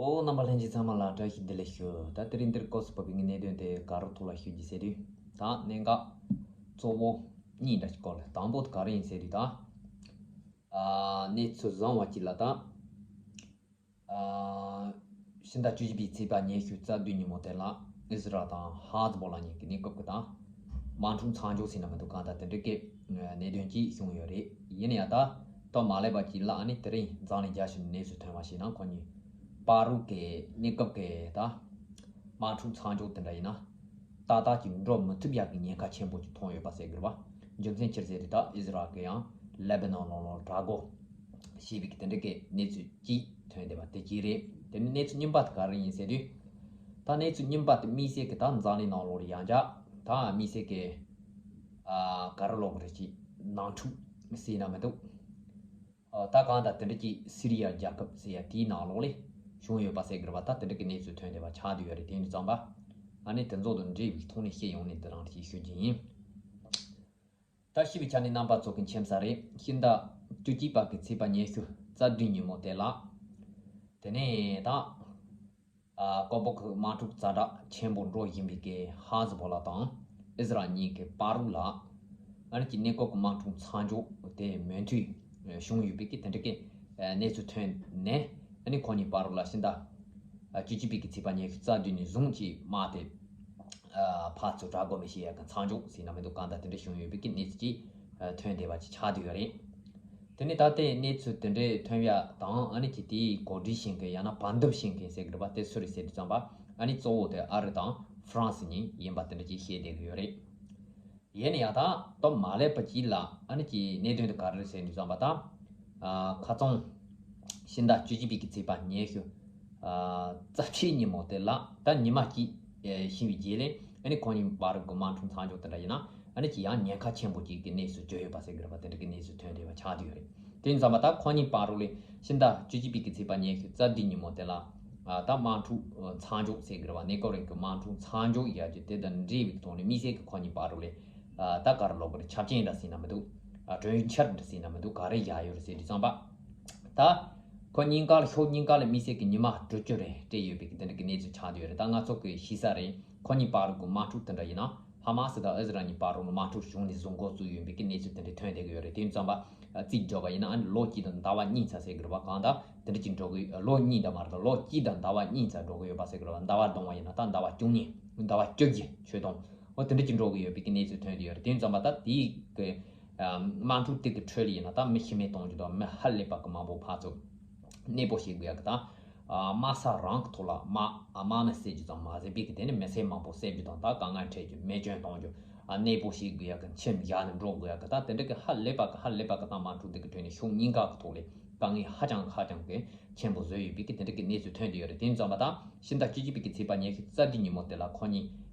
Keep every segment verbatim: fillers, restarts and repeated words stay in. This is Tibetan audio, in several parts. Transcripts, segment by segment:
ཨོ། རྣམ་པ་ལྷན་རྒྱས་ཚང་མ་ལ་བཀྲ་ཤིས་བདེ་ལེགས་ཞུ། ད་དེ་རིང་འདིར་སྐབས་སུ་བབས་པའི་གནད་དོན་དེ་ག་རུ་ཐོག་ལ་ཞུ་རྒྱུ་ཟེར་དུས། ད་གནད་འགག་གཙོ་བོ་གཉིས་འདྲ་ཞིག་སྐོར་ལ། དང་པོ་དེ་ག་རེ་ཡིན་ཟེར་དུས་ད། ཨ། གནས་ཚུལ་བཟང་བ་གཅིག་ལ་ད། ཨ། ཕྱི་ཟླ་བཅུ་བཞི་པའི་ཚེས་པ་ཉི་ཤུ་རྩ་བདུན་ཉིན་མོ་དེ་ལ་ཨི་ཟི་རལ་དང་ཧ་ཛི་བོ་ལ་གཉིས་ཀྱི་གནས་སྐབས་ཀྱི་དང་། དམག་འཁྲུག་མཚམས་འཇོག་ཟེར་ན་མི་འདུག་གང་ལྟར་དེ་འདྲ་གི་གནད་དོན་གཅིག་བྱུང་ཡོད་རེད། ཡིན་ན་ཡང་ད་ད་མ་སླེབས་པ་གཅིག་ལ་ཨ་ནི་དེ་རིང་འཛམ་གླིང་རྒྱལ་སྤྱིའི་གནས་ཚུལ་ཐོན་པ་ཞིག་ན། ཁོ་གཉིས་བར་དུ་གི་གནས་སྐབས་ཀྱི་ད་དམག་འཁྲུག་མཚམས་འཇོག་དེ་འདྲ་ཡིན་ན། ཏག་ཏག་ཅིག་འགྲོ་མི་ཐུབ་ཡག་གི་ཉེན་ཁ་ཆེན་པོ་ཅིག་མཐོང་ཡོད་པ་ཟེར་དགོས་རེད་བ། རྒྱུ་མཚན་ཅི་རེད་ཟེར་དུས་ད་ཨི་ཟི་རལ་གྱིས་ཡང་ལེ་བྷ་ནོན་ནང་ལོགས་དགྲ་སྒོ་བྱས་པའི་གི་དེ་འདྲ་གི་གནས་ཚུལ་གཅིག་ཐོན་བསྡད་པ་དེ་གཅིག་རེད། དེ་ནས་གནས་ཚུལ་གཉིས་པ་དེ་ག་རེ་ཡིན་ཟེར་དུས། ད་གནས་ཚུལ་གཉིས་པ་དེ་དམིགས་བསལ་གྱི་ད་འཛམ་གླིང་ནང་ལོགས་ཡང་བསྐྱར་ད་དམིགས་བསལ་གྱི་ཨ་ག་རེ་ལབ་དགོས་རེད། ཅིག་ནང་འཁྲུག་ཟེར་ན་མི་འདུག་ཨ། ད་གང་ལྟར་དེ་འདྲ་ཅིག་སི་རི་ཡ་རྒྱལ་ཁབ་ཟེར་ཡ་དེའི་ནང་ལོགས་ལ་བྱུང་ཡོད་པ་ཟེར་དགོས་རེད་བ། ད་དེ་འདྲ་གི་གནས་ཚུལ་ཐོན་བསྡད་པ་ཆགས་བསྡད་ཡོད་རེད། དེ་ཡིན་དུས་ཙམ་པ་ཨ་ནི་དེ་ཚོ་དང་འབྲེལ་བའི་ཐོག་ནས་བཤད་ཡོང་ནས་འདི་རང་ཅིག་ཞུ་རྒྱུ་ཡིན། ད་ཞུས་པའི་ཆ་ནས་རྣམ་པ་ཚོ་གི་མཁྱེན་གསལ་རེད། ཕྱི་ཟླ་བཅུ་གཅིག་པ་གི་ཚེས་པ་ཉི་ཤུ་རྩ་བདུན་ཉིན་མོ་དེ་ལ། དེ་ནས་ད། ཨ། ཀོ་པོ་གི་དམག་འཁྲུག་ཛ་དྲག་ཆེན་པོ་འགྲོ་བཞིན་པའི་གི་ཧ་ཛི་བོ་ལ་དང་ཨི་ཟི་རལ་གཉིས་ཀྱི་བར་དུ་ལ་ཨ་ནི་ཅིག་གནས་སྐབས་ཀྱི་དམག་འཁྲུག་མཚམས་འཇོག་དེ་མོས་མཐུན་བྱུང་ཡོད་པའི་གི་དེ་འདྲ་གི་གནས་ཚུལ་ཐོན་ནས། ཨ་ནི་ཁོ་གཉིས་བར་དུ་ལ་ཕྱི་ཟླ་བཅུ་གཅིག་པའི་གི་ཚེས་པ་ཉི་ཤུ་རྩ་བདུན་ནས་བཟུང་ཅིག་དམག་དེ་ཕར་ཚུར་དགྲ་སྒོ་མི་བྱེད་ཡག་གི་མཚམས་འཇོག་ཟེར་ན་མི་འདུག་གང་ལྟར་དེ་འདྲ་བྱུང་ཡོད་པའི་གི་གནས་ཚུལ་ཅིག་ཐོན་བསྡད་པ་ཅིག་ཆགས་བསྡད་ཡོད་རེད། དེ་ནས་ད་ལྟའི་གནས་ཚུལ་དེ་འདྲའི་ཐོན་ཡ་དང་། ཨ་ནི་ཅིག་དེའི་གོ་སྒྲིག་བྱེད་མཁན་ཡང་ན་བར་འདུམ་བྱེད་མཁན་ཟེར་གི་རེད་པ། དེ་སུ་རེད་ཟེར་དུས་ཙམ་པ་ཨ་ནི་གཙོ་བོ་དེ་ཨ་རི་དང་ཧྥ་རན་སི་གཉིས་ཡིན་པ་དེ་འདྲ་ཅིག་བཤད་བསྡད་གི་ཡོད་རེད། ཡིན་ན་ཡང་ད་སྟབས་མ་ལེགས་པ་ཅིག་ལ་ཨ་ནི་ཅིག་གནད་དོན་དེ་ག་རེ་རེད་ཟེར་དུས་ཙམ་པ་ད། ཨ། ཁ་རྩང་ཕྱི་ཟླ་བཅུ་གཅིག་པའི་གི་ཚེས་པ་ཉི་ཤུ་རྩ་བཞི་ཉིན་མོ་དེ་ལ་ད་ཉི་མ་གཅིག་ཕྱིན་པའི་རྗེས་ལ་ཨ་ནི་ཁོ་གཉིས་བར་གི་དམག་འཁྲུག་མཚམས་འཇོག་དེ་འདྲ་ཡིན་ན། ཨ་ནི་ཅིག་ཡང་ཉེན་ཁ་ཆེན་པོ་ཅིག་གི་གནས་སུ་གྱུར་ཡོད་པ་ཟེར་གི་རེད་པ། དེ་འདྲ་གི་གནས་སུ་ཐོན་བསྡད་པ་ཆགས་བསྡད་ཡོད་རེད། དེ་ཡིན་ཙམ་པ་ད་ཁོ་གཉིས་བར་ལ་ཕྱི་ཟླ་བཅུ་གཅིག་པའི་གི་ཚེས་པ་ཉི་ཤུ་རྩ་བདུན་ཉིན་མོ་དེ་ལ། ཨ། ད་དམག་འཁྲུག་མཚམས་འཇོག་ཟེར་གི་རེད་པ། གནས་སྐབས་རིང་གི་དམག་འཁྲུག་མཚམས་འཇོག་ཡ་གི་དེ་དང་འབྲེལ་བའི་ཐོག་ནས་དམིགས་བསལ་གི་ཁོ་གཉིས་བར་ལ། ཨ། ད་ག་རེ་ལབ་དགོས་རེད། ཆབ་ཆེན་འདྲ་ཟེར་ན་མི་འདུག་ཨ། གྲོས་འཆར་འདྲ་ཟེར་ན་མི་འདུག་ག་རེ་བཞག་ཡོད་རེད་ཟེར་དུས་ཙམ་པ། ད་ཁོ་གཉིས་ཀ་ལ། ཕྱོགས་གཉིས་ཀ་ལ་དམིགས་བསལ་གི་ཉི་མ་དྲུག་ཅུ་རེ་སྤྲད་ཡོད་པའི་གི་དེ་འདྲ་གི་གནས་ཚུལ་ཆགས་བསྡད་ཡོད་རེད། ད་ང་ཚོ་གི་ཤེས་གསལ་རེད། ཁོ་གཉིས་བར་གི་དམག་འཁྲུག་དེ་འདྲ་ཡིན་ན་ཧ་མ་སི་དང་ཨི་ཟི་རལ་གཉིས་བར་ལ་དམག་འཁྲུག་གཞུང་ནས་བཟུང་འགོ་བཙུགས་ཡོད་པའི་གི་གནས་ཚུལ་དེ་འདྲ་ཐོན་བསྡད་གི་ཡོད་རེད། དེ་ཡིན་ཙམ་པ། ཨ། རྩིས་འཇོག་པ་ཡིན་ན་ཨ་ནི་ལོ་གཅིག་དང་ཟླ་བ་གཉིས་ཙམ་ཟེར་གི་རེད་པ། གང་ལྟར་དེ་འདྲ་ཅིག་འགྲོ་གི། ལོ་གཉིས་དང་མ་རེད། ལོ་གཅིག་དང་ཟླ་བ་གཉིས་ཙམ་འགྲོ་གི་ཡོད་པ་ཟེར་གི་རེད་པ། ཟླ་བ་བསྡོམས་པ་ཡིན་ན་ད་ཟླ་བ་བཅུ་གཉིས། ཟླ་བ་བཅུ་བཞི། ཆོད་དང་། འོ་དེ་འདྲ་ཅིག་འགྲོ་གི་ཡོད་པའི་གི་གནས་ཚུལ་ཐོན་བསྡད་ཡོད་རེད། དེ་ཡིན་ཙམ་པ་ད་དེའི་གི། ཨ། དམག་འཁྲུག་དེ་གི་ཁྲོད་ལ་ཡིན་ན་ད་མི་ཤི་རྨས་གཏོང་རྒྱུ་དང་མི་ཧ་ལས་པ་གི་མང་པོ་ཕར་ཚུར་གནས་སྤོ་བྱེད་དགོས་ཡག་གི་དང་། ཨ། དམག་ས་རང་གི་ཐོག་ལ་དམག་ཨ། དམག་མི་བསད་རྒྱུ་ཙམ་མ་ཟད་པའི་གི་དེ་ནས་མི་སེར་མང་པོ་བསད་རྒྱུ་དང་། ད་དཀའ་ངལ་འཕྲད་རྒྱུ། རྨས་སྐྱོན་གཏོང་རྒྱུ། ཨ། གནས་སྤོ་བྱེད་དགོས་ཡག་གི། ཁྱིམ་བཞག་ནས་འགྲོ་དགོས་ཡག་གི། ད་དེ་འདྲ་གི་ཧ་ལས་པ་གི་ཧ་ལས་པ་གི་ད་དམག་འཁྲུག་འདི་གི་ཁྲོད་ནས་ཕྱོགས་གཉིས་ཀ་གི་ཐོག་ལ་དཀའ་ངལ་ཧ་ཅང་ཧ་ཅང་གི་ཆེན་པོ་བཟོས་ཡོད་པའི་གི་དེ་འདྲ་གི་གནས་ཚུལ་ཐོན་བསྡད་ཡོད་རེད། དེ་ཡིན་ཙམ་པ་ད་ཕྱི་ཟླ་བཅུ་གཅིག་པའི་གི་ཚེས་པ་ཉི་ཤུ་རྩ་བདུན་ཉིན་མོ་དེ་ལ་ཁོ་གཉིས་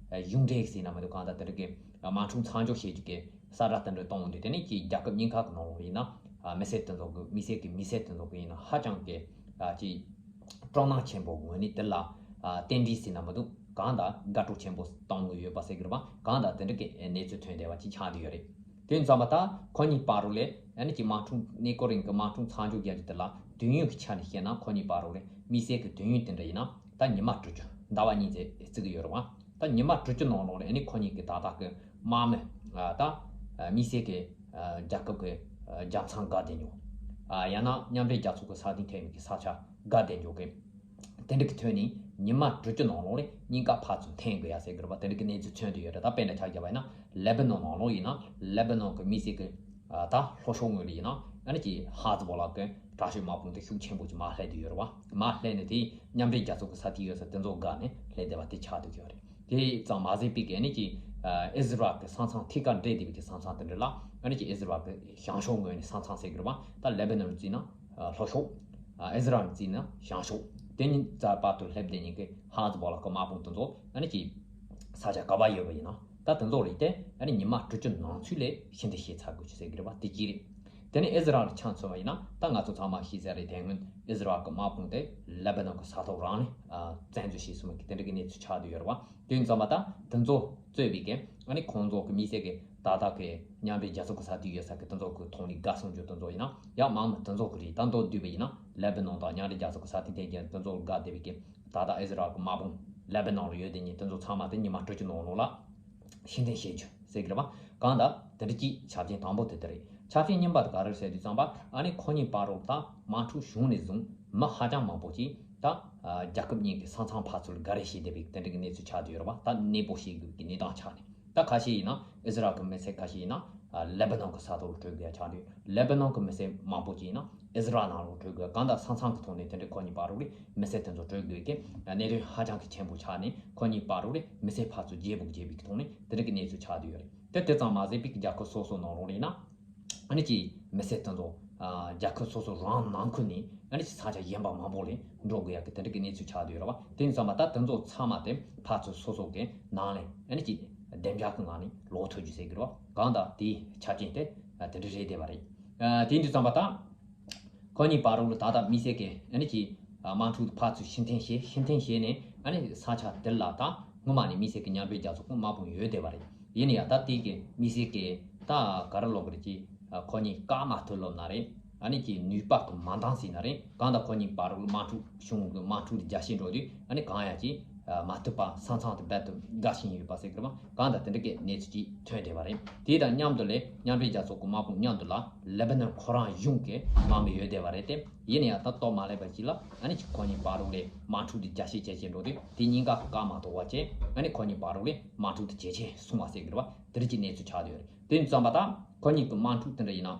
གཞུང་འབྲེལ་ཟེར་ན་མི་འདུག་གང་ལྟར་དེ་འདྲ་གི་དམག་འཁྲུག་མཚམས་འཇོག་བྱེད་རྒྱུ་གི་གསལ་བསྒྲགས་དེ་འདྲ་གཏོང་འོང་དུས། དེ་ནས་ཀྱི་རྒྱལ་ཁབ་གཉིས་ཀ་གི་ནང་ལོགས་ཡིན་ན། ཨ། མི་སེར་དེ་ཚོ་གི། མི་སེར་གི་མི་སེར་དེ་ཚོ་གི་ཡིན་ན་ཧ་ཅང་གི། ཨ། ཅིག་སྤྲོ་སྣང་ཆེན་པོ་ངོས་ནས་དེ་ལ། ཨ། རྟེན་འབྲེལ་ཟེར་ན་མི་འདུག་གང་ལྟར་དགའ་སྤྲོ་ཆེན་པོ་གཏོང་གི་ཡོད་པ་ཟེར་གི་རེད་པ། གང་ལྟར་དེ་འདྲ་གི་གནས་ཚུལ་ཐོན་བསྡད་པ་ཅིག་ཆགས་བསྡད་ཡོད་རེད། དེ་ཡིན་ཙམ་པ་ད་ཁོ་གཉིས་བར་ལ་ཨ་ནི་ཅིག་དམག་འཁྲུག། གནས་སྐབས་རིང་གི་དམག་འཁྲུག་མཚམས་འཇོག་རྒྱག་རྒྱུ་དེ་ལ་དུས་ཡུན་གྱི་ཆ་ནས་བཤད་ན། ཁོ་གཉིས་བར་ལ་དམིགས་བསལ་གྱི་དུས་ཡུན་དེ་འདྲ་ཡིན་ན་ད་ཉི་མ་དྲུག་ཅུ། ཟླ་བ་གཉིས་ཙམ་བརྩི་གི་ཡོད་རེད་པ། ད་ཉི་མ་དྲུག་ཅུ་ནང་ལོགས་ལ་ཨ་ནི་ཁོ་གཉིས་ཀྱི་ད་ལྟ་གི་དམག་མི། ཨ། ད་དམིགས་བསལ་གྱི། ཨ། རྒྱལ་ཁབ་ཀྱི། ཨ། རྒྱལ་མཚམས་བཀག་སྡད་རྒྱུ། ཨ། ཡང་ན་མཉམ་འབྲེལ་རྒྱལ་ཚོགས་ཀྱི་ས་སྟེང་ཐེ་བའི་གི་ས་ཆ་བཀག་སྡད་རྒྱུ་གི། དེ་འདྲ་གི་ཐོག་ནས་ཉི་མ་དྲུག་ཅུ་ནང་ལོགས་ལ་གཉིས་ཀ་ཕར་ཚུར་འཐེན་དགོས་ཡ་ཟེར་གི་རེད་པ། དེ་འདྲ་གི་གནས་ཚུལ་ཐོན་བསྡད་ཡོད་རེད། ད་དཔེར་ན་ཆ་བཞག་པ་ཡིན་ན་ལེ་བྷ་ནོན་ནང་ལོགས་ཡིན་ན། ལེ་བྷ་ནོན་གི་དམིགས་བསལ་གི། ཨ། ད་ལྷོ་ཕྱོགས་ངོས་ལ་ཡིན་ན་ཨ་ནི་ཅིག་ཧ་ཛི་བོ་ལ་གི་དྲག་ཤོས་དམག་དཔུང་དེ་ཤུགས་ཆེན་པོ་ཅིག་མར་སླེབས་བསྡད་ཡོད་རེད་པ། མར་སླེབས་ནས་དེ་མཉམ་འབྲེལ་རྒྱལ་ཚོགས་གི་ས་ཐིག་ཡོད་ས་དེ་ཚོ་བཀག་ནས་སླེབས་བསྡད་པ་དེ་ཆགས་བསྡད་ཡོད་རེད། དེ་ཙམ་མ་ཟད་པའི་གི་ཨ་ནི་ཅིག། ཨ། ཨི་ཟི་རལ་གི་ས་མཚམས། ཐད་ཀར་འབྲེལ་བསྡད་པའི་གི་ས་མཚམས་དེ་འདྲ་ལ་ཨ་ནི་ཅིག་ཨི་ཟི་རལ་གི་བྱང་ཕྱོགས་ངོས་ནས་ས་མཚམས་ཟེར་གི་རེད་པ། ད་ལེ་བྷ་ནོན་བརྩིས་ན་ལྷོ་ཕྱོགས། ཨ། ཨི་ཟི་རལ་བརྩིས་ན་བྱང་ཕྱོགས། དེ་གཉིས་ཙམ་བར་དུ་སླེབས་བསྡད་མཁན་གི་ཧ་ཛི་བོ་ལ་གི་དམག་དཔུང་དེ་ཚོ་ཨ་ནི་ཅིག་ས་ཆ་ག་པར་ཡོད་པ་ཡིན་ན། ད་དེ་ཚོ་ལ་དེ་ཨ་ནི་ཉི་མ་དྲུག་ཅུ་ནང་ཚུད་ལ་ཕྱིར་འཐེན་བྱས་ཚར་དགོས་ཀྱི་ཟེར་གི་རེད་པ། དེ་གཅིག་རེད། དེ་ནས་ཨི་ཟི་རལ་ཆ་མཚོན་པ་ཡིན་ན། ད་ང་ཚོ་ཚང་མ་ཤེས་གསལ་རེད། དེ་སྔོན་ཨི་ཟི་རལ་གི་དམག་དཔུང་དེ་ལེ་བྷ་ནོན་གི་ས་ཐོག་རང་ནས། ཨ། བཙན་འཛུལ་བྱས་སོང་བའི་གི་དེ་འདྲ་གི་གནས་ཚུལ་ཆགས་བསྡད་ཡོད་རེད་པ། དེ་ཡིན་ཙང་མ་ད་དེ་ཚོ་གཙོས་པའི་གི་ཨ་ནི་ཁོང་ཚོ་གི་དམིགས་བསལ་གི་ ད་ལྟ་གི་མཉམ་འབྲེལ་རྒྱལ་ཚོགས་ཀྱི་ས་དེ་ཡོད་ས་གི་དེ་ཚོ་གི་ཐོག་ནས་དགའ་གསུང་རྒྱུ་དེ་ཚོ་ཡིན་ན་ཡང་མང་མི་དེ་ཚོ་གི་རེད། ད་མདོར་བསྡུས་པ་ཡིན་ན་ལེ་བྷ་ནོན་དང་མཉམ་འབྲེལ་རྒྱལ་ཚོགས་ཀྱི་ས་དེ་དེ་གའི་དེ་ཚོ་དགའ་བསྡད་པའི་གི་ད་ལྟ་ཨི་ཟི་རལ་གི་དམག་དཔུང་ལེ་བྷ་ནོན་ལ་ཡོད་དེ་ཉིད་དེ་ཚོ་ཚང་མ་དེ་ཉི་མ་དྲུག་ཅུ་ནང་ལོགས་ལ་ཕྱིར་འཐེན་བྱེད་རྒྱུ་ཟེར་གི་རེད་བ། གང་ལྟར་དེ་འདྲ་གཅིག་ཆ་རྐྱེན་དང་པོ་དེ་དེ་རེད། ཆ་རྐྱེན་གཉིས་པ་དེ་ག་རེ་རེད་ཟེར་དུས་ཙམ་པ་ཨ་ནི་ཁོ་གཉིས་བར་རོགས་དང་དམག་འཁྲུག་བྱུང་ནས་བཟུང་མི་ཧ་ཅང་མང་པོ་ཅིག་ད་རྒྱལ་ཁབ་གཉིས་ཀྱི་ས་མཚམས་ཕར་ཚུར་སྒར་རེས་བྱེད་བསྡད་པའི་དེ་འདྲ་གི་གནས་ཚུལ་ཆགས་བསྡད་ཡོད་རེད་བ། ད་གནས་སྤོ་བྱེད་དགོས་ཀྱི་གནས་སྟངས་ཆགས་ནས། ད་ཁ་ཤས་ཡིན་ན་ཨི་ཟི་རལ་གྱི་མི་སེར། ཁ་ཤས་ཡིན་ན་ལེ་བྷ་ནོན་གྱི་ས་ཐོག་ལ་བྲོས་དགོས་ཡ་ཆགས་འདུག་ལེ་བྷ་ནོན་གྱི་མི་སེར་མང་པོ་ཅིག་ཡིན་ན་ཨི་ཟི་རལ་ནང་ལ་བྲོས་དགོས། གང་ལྟར་ས་མཚམས་ཀྱི་ཐོག་ནས་དེ་འདྲའི་ཁོ་གཉིས་བར་རོགས་ཀྱི་མི་སེར་དེ་ཚོ་བྲོས་དགོས་ཀྱི་གནད་དོན་ཧ་ཅང་གི་ཆེན་པོ་ཆགས་ནས་ཁོ་གཉིས་བར་རོགས་ཀྱི་མི་སེར་ཕར་ཚུར་བརྗེ་པོ་བརྗེ་བའི་ཐོག་ནས་དེ་འདྲ་གི་གནས་ཚུལ་ཆགས་བསྡད་ཡོད་རེད། དེ་དེ་ཙམ་མ་ཟད་པའི་རྒྱལ་ཁབ་སོ་སོ་ནང་ལོགས་ལ་ཡིན་ན་ཨ་ནི་ཀྱི་མི་སེར་དེ་ཚོ་ཨ་རྒྱལ་ཁབ་སོ་སོ་རང་ནང་ཁུལ་ནས་ཨ་ནི་ཀྱི་ས་ཆ་གཞན་པ་མང་པོ་ལ་འགྲོ་དགོས་ཡ་གི་དེ་འདྲ་གི་གནས་ཚུལ་ཆགས་བསྡད་ཡོད་རེད་བ། དེ་ཡིན་ཙམ་པ་ད་དེ་ཚོ་ཚང་མ་དེ་ཕར་ཚུར་སོ་སོ་གི་ནང་ལ་ཨ་ནི་ཀྱི་བདེ་འཇགས་ཀྱི་ངང་ནས་ལོག་ཐུབ་རྒྱུ་ཟེར་གི་རེད་བ། གང་ལྟར་དེའི་ཆ་རྐྱེན་དེ་ཨ་དེ་འདྲ་རེད་བསྡད་པ་རེད། ཨ་དེ་ཡིན་དུས་ཙམ་པ་ད་ཁོ་གཉིས་བར་རོགས་ལ་ད་ལྟ་དམིགས་བསལ་གྱི་ཨ་ནི་ཀྱི་ཨ་དམག་འཁྲུག་ཕར་ཚུར་ཕྱིར་འཐེན་བྱས། ཕྱིར་འཐེན་བྱས་ནས་ཨ་ནི་ས་ཆ་དེ་ལ་ད་སྔོན་མ་ནས་དམིགས་བསལ་གྱི་མཉམ་འབྲེལ་རྒྱལ་ཚོགས་ཀྱི་དམག་དཔུང་ཡོད་བསྡད་པ་རེད། ཡིན་ན་ཡང་ད་དེ་གི་དམིགས་བསལ་གྱི་ད་ག་རེ་ལབ་དགོས་རེད། ཀྱི་ཨ་ཁོ་གཉིས་བཀག་མ་ཐུབ་ལབ་ན་རེད། ཨ་ནི་ཀྱི་ནུས་པ་གི་མ་འདང་ཟེར་ན་རེད། གང་ལྟར་ཁོ་གཉིས་བར་དམག་འཁྲུག་བྱུང་གི་དམག་འཁྲུག་དེ་རྒྱས་བཤད་འགྲོ་དུས་ཨ་ནི་གང་ཡང་ཀྱི་ཨ་མ་ཐུབ་པ་ས་མཚམས་དེ་རྦད་དེ་འགག་བཞིན་ཡོད་པ་ཟེར་གི་རེད་བ། གང་ལྟར་དེ་འདྲ་གི་གནས་ཚུལ་ཅིག་ཐོན་བསྡད་པ་རེད། དེ་དང་མཉམ་དུ་ལས་མཉམ་འབྲེལ་རྒྱལ་ཚོགས་ཀྱི་དམག་དཔུང་མཉམ་དུ་ལ་ལེ་བྷ་ནོན་ཁོ་རང་གཞུང་གི་དམག་མི་ཡོད་བསྡད་པ་རེད་དེ། ཡིན་ན་ཡང་ད་ལྟོ་མ་སླེབས་པ་ཅིག་ལ་ཨ་ནི་ཀྱི་ཁོ་གཉིས་བར་དུ་ལས་དམག་འཁྲུག་དེ་རྒྱས་བཤད་བྱས་བྱས་འགྲོ་དུས་དེ་གཉིས་ཀ་བཀག་མ་ཐུབ་པ་བྱས་ཨ་ནི་ཁོ་གཉིས་བར་དུ་ལས་དམག་འཁྲུག་དེ་ཇེ་ཆེ་སོང་བ་ཟེར་གི་རེད་བ། དེ་འདྲ་གི་གནས་ཚུལ་ཆགས་བསྡད་ཡོད་རེད། དེ་ཙམ་པ་ད་ཁོ་གཉིས་ཀྱི་དམག་འཁྲུག་དེ་འདྲ་ཡིན་ན།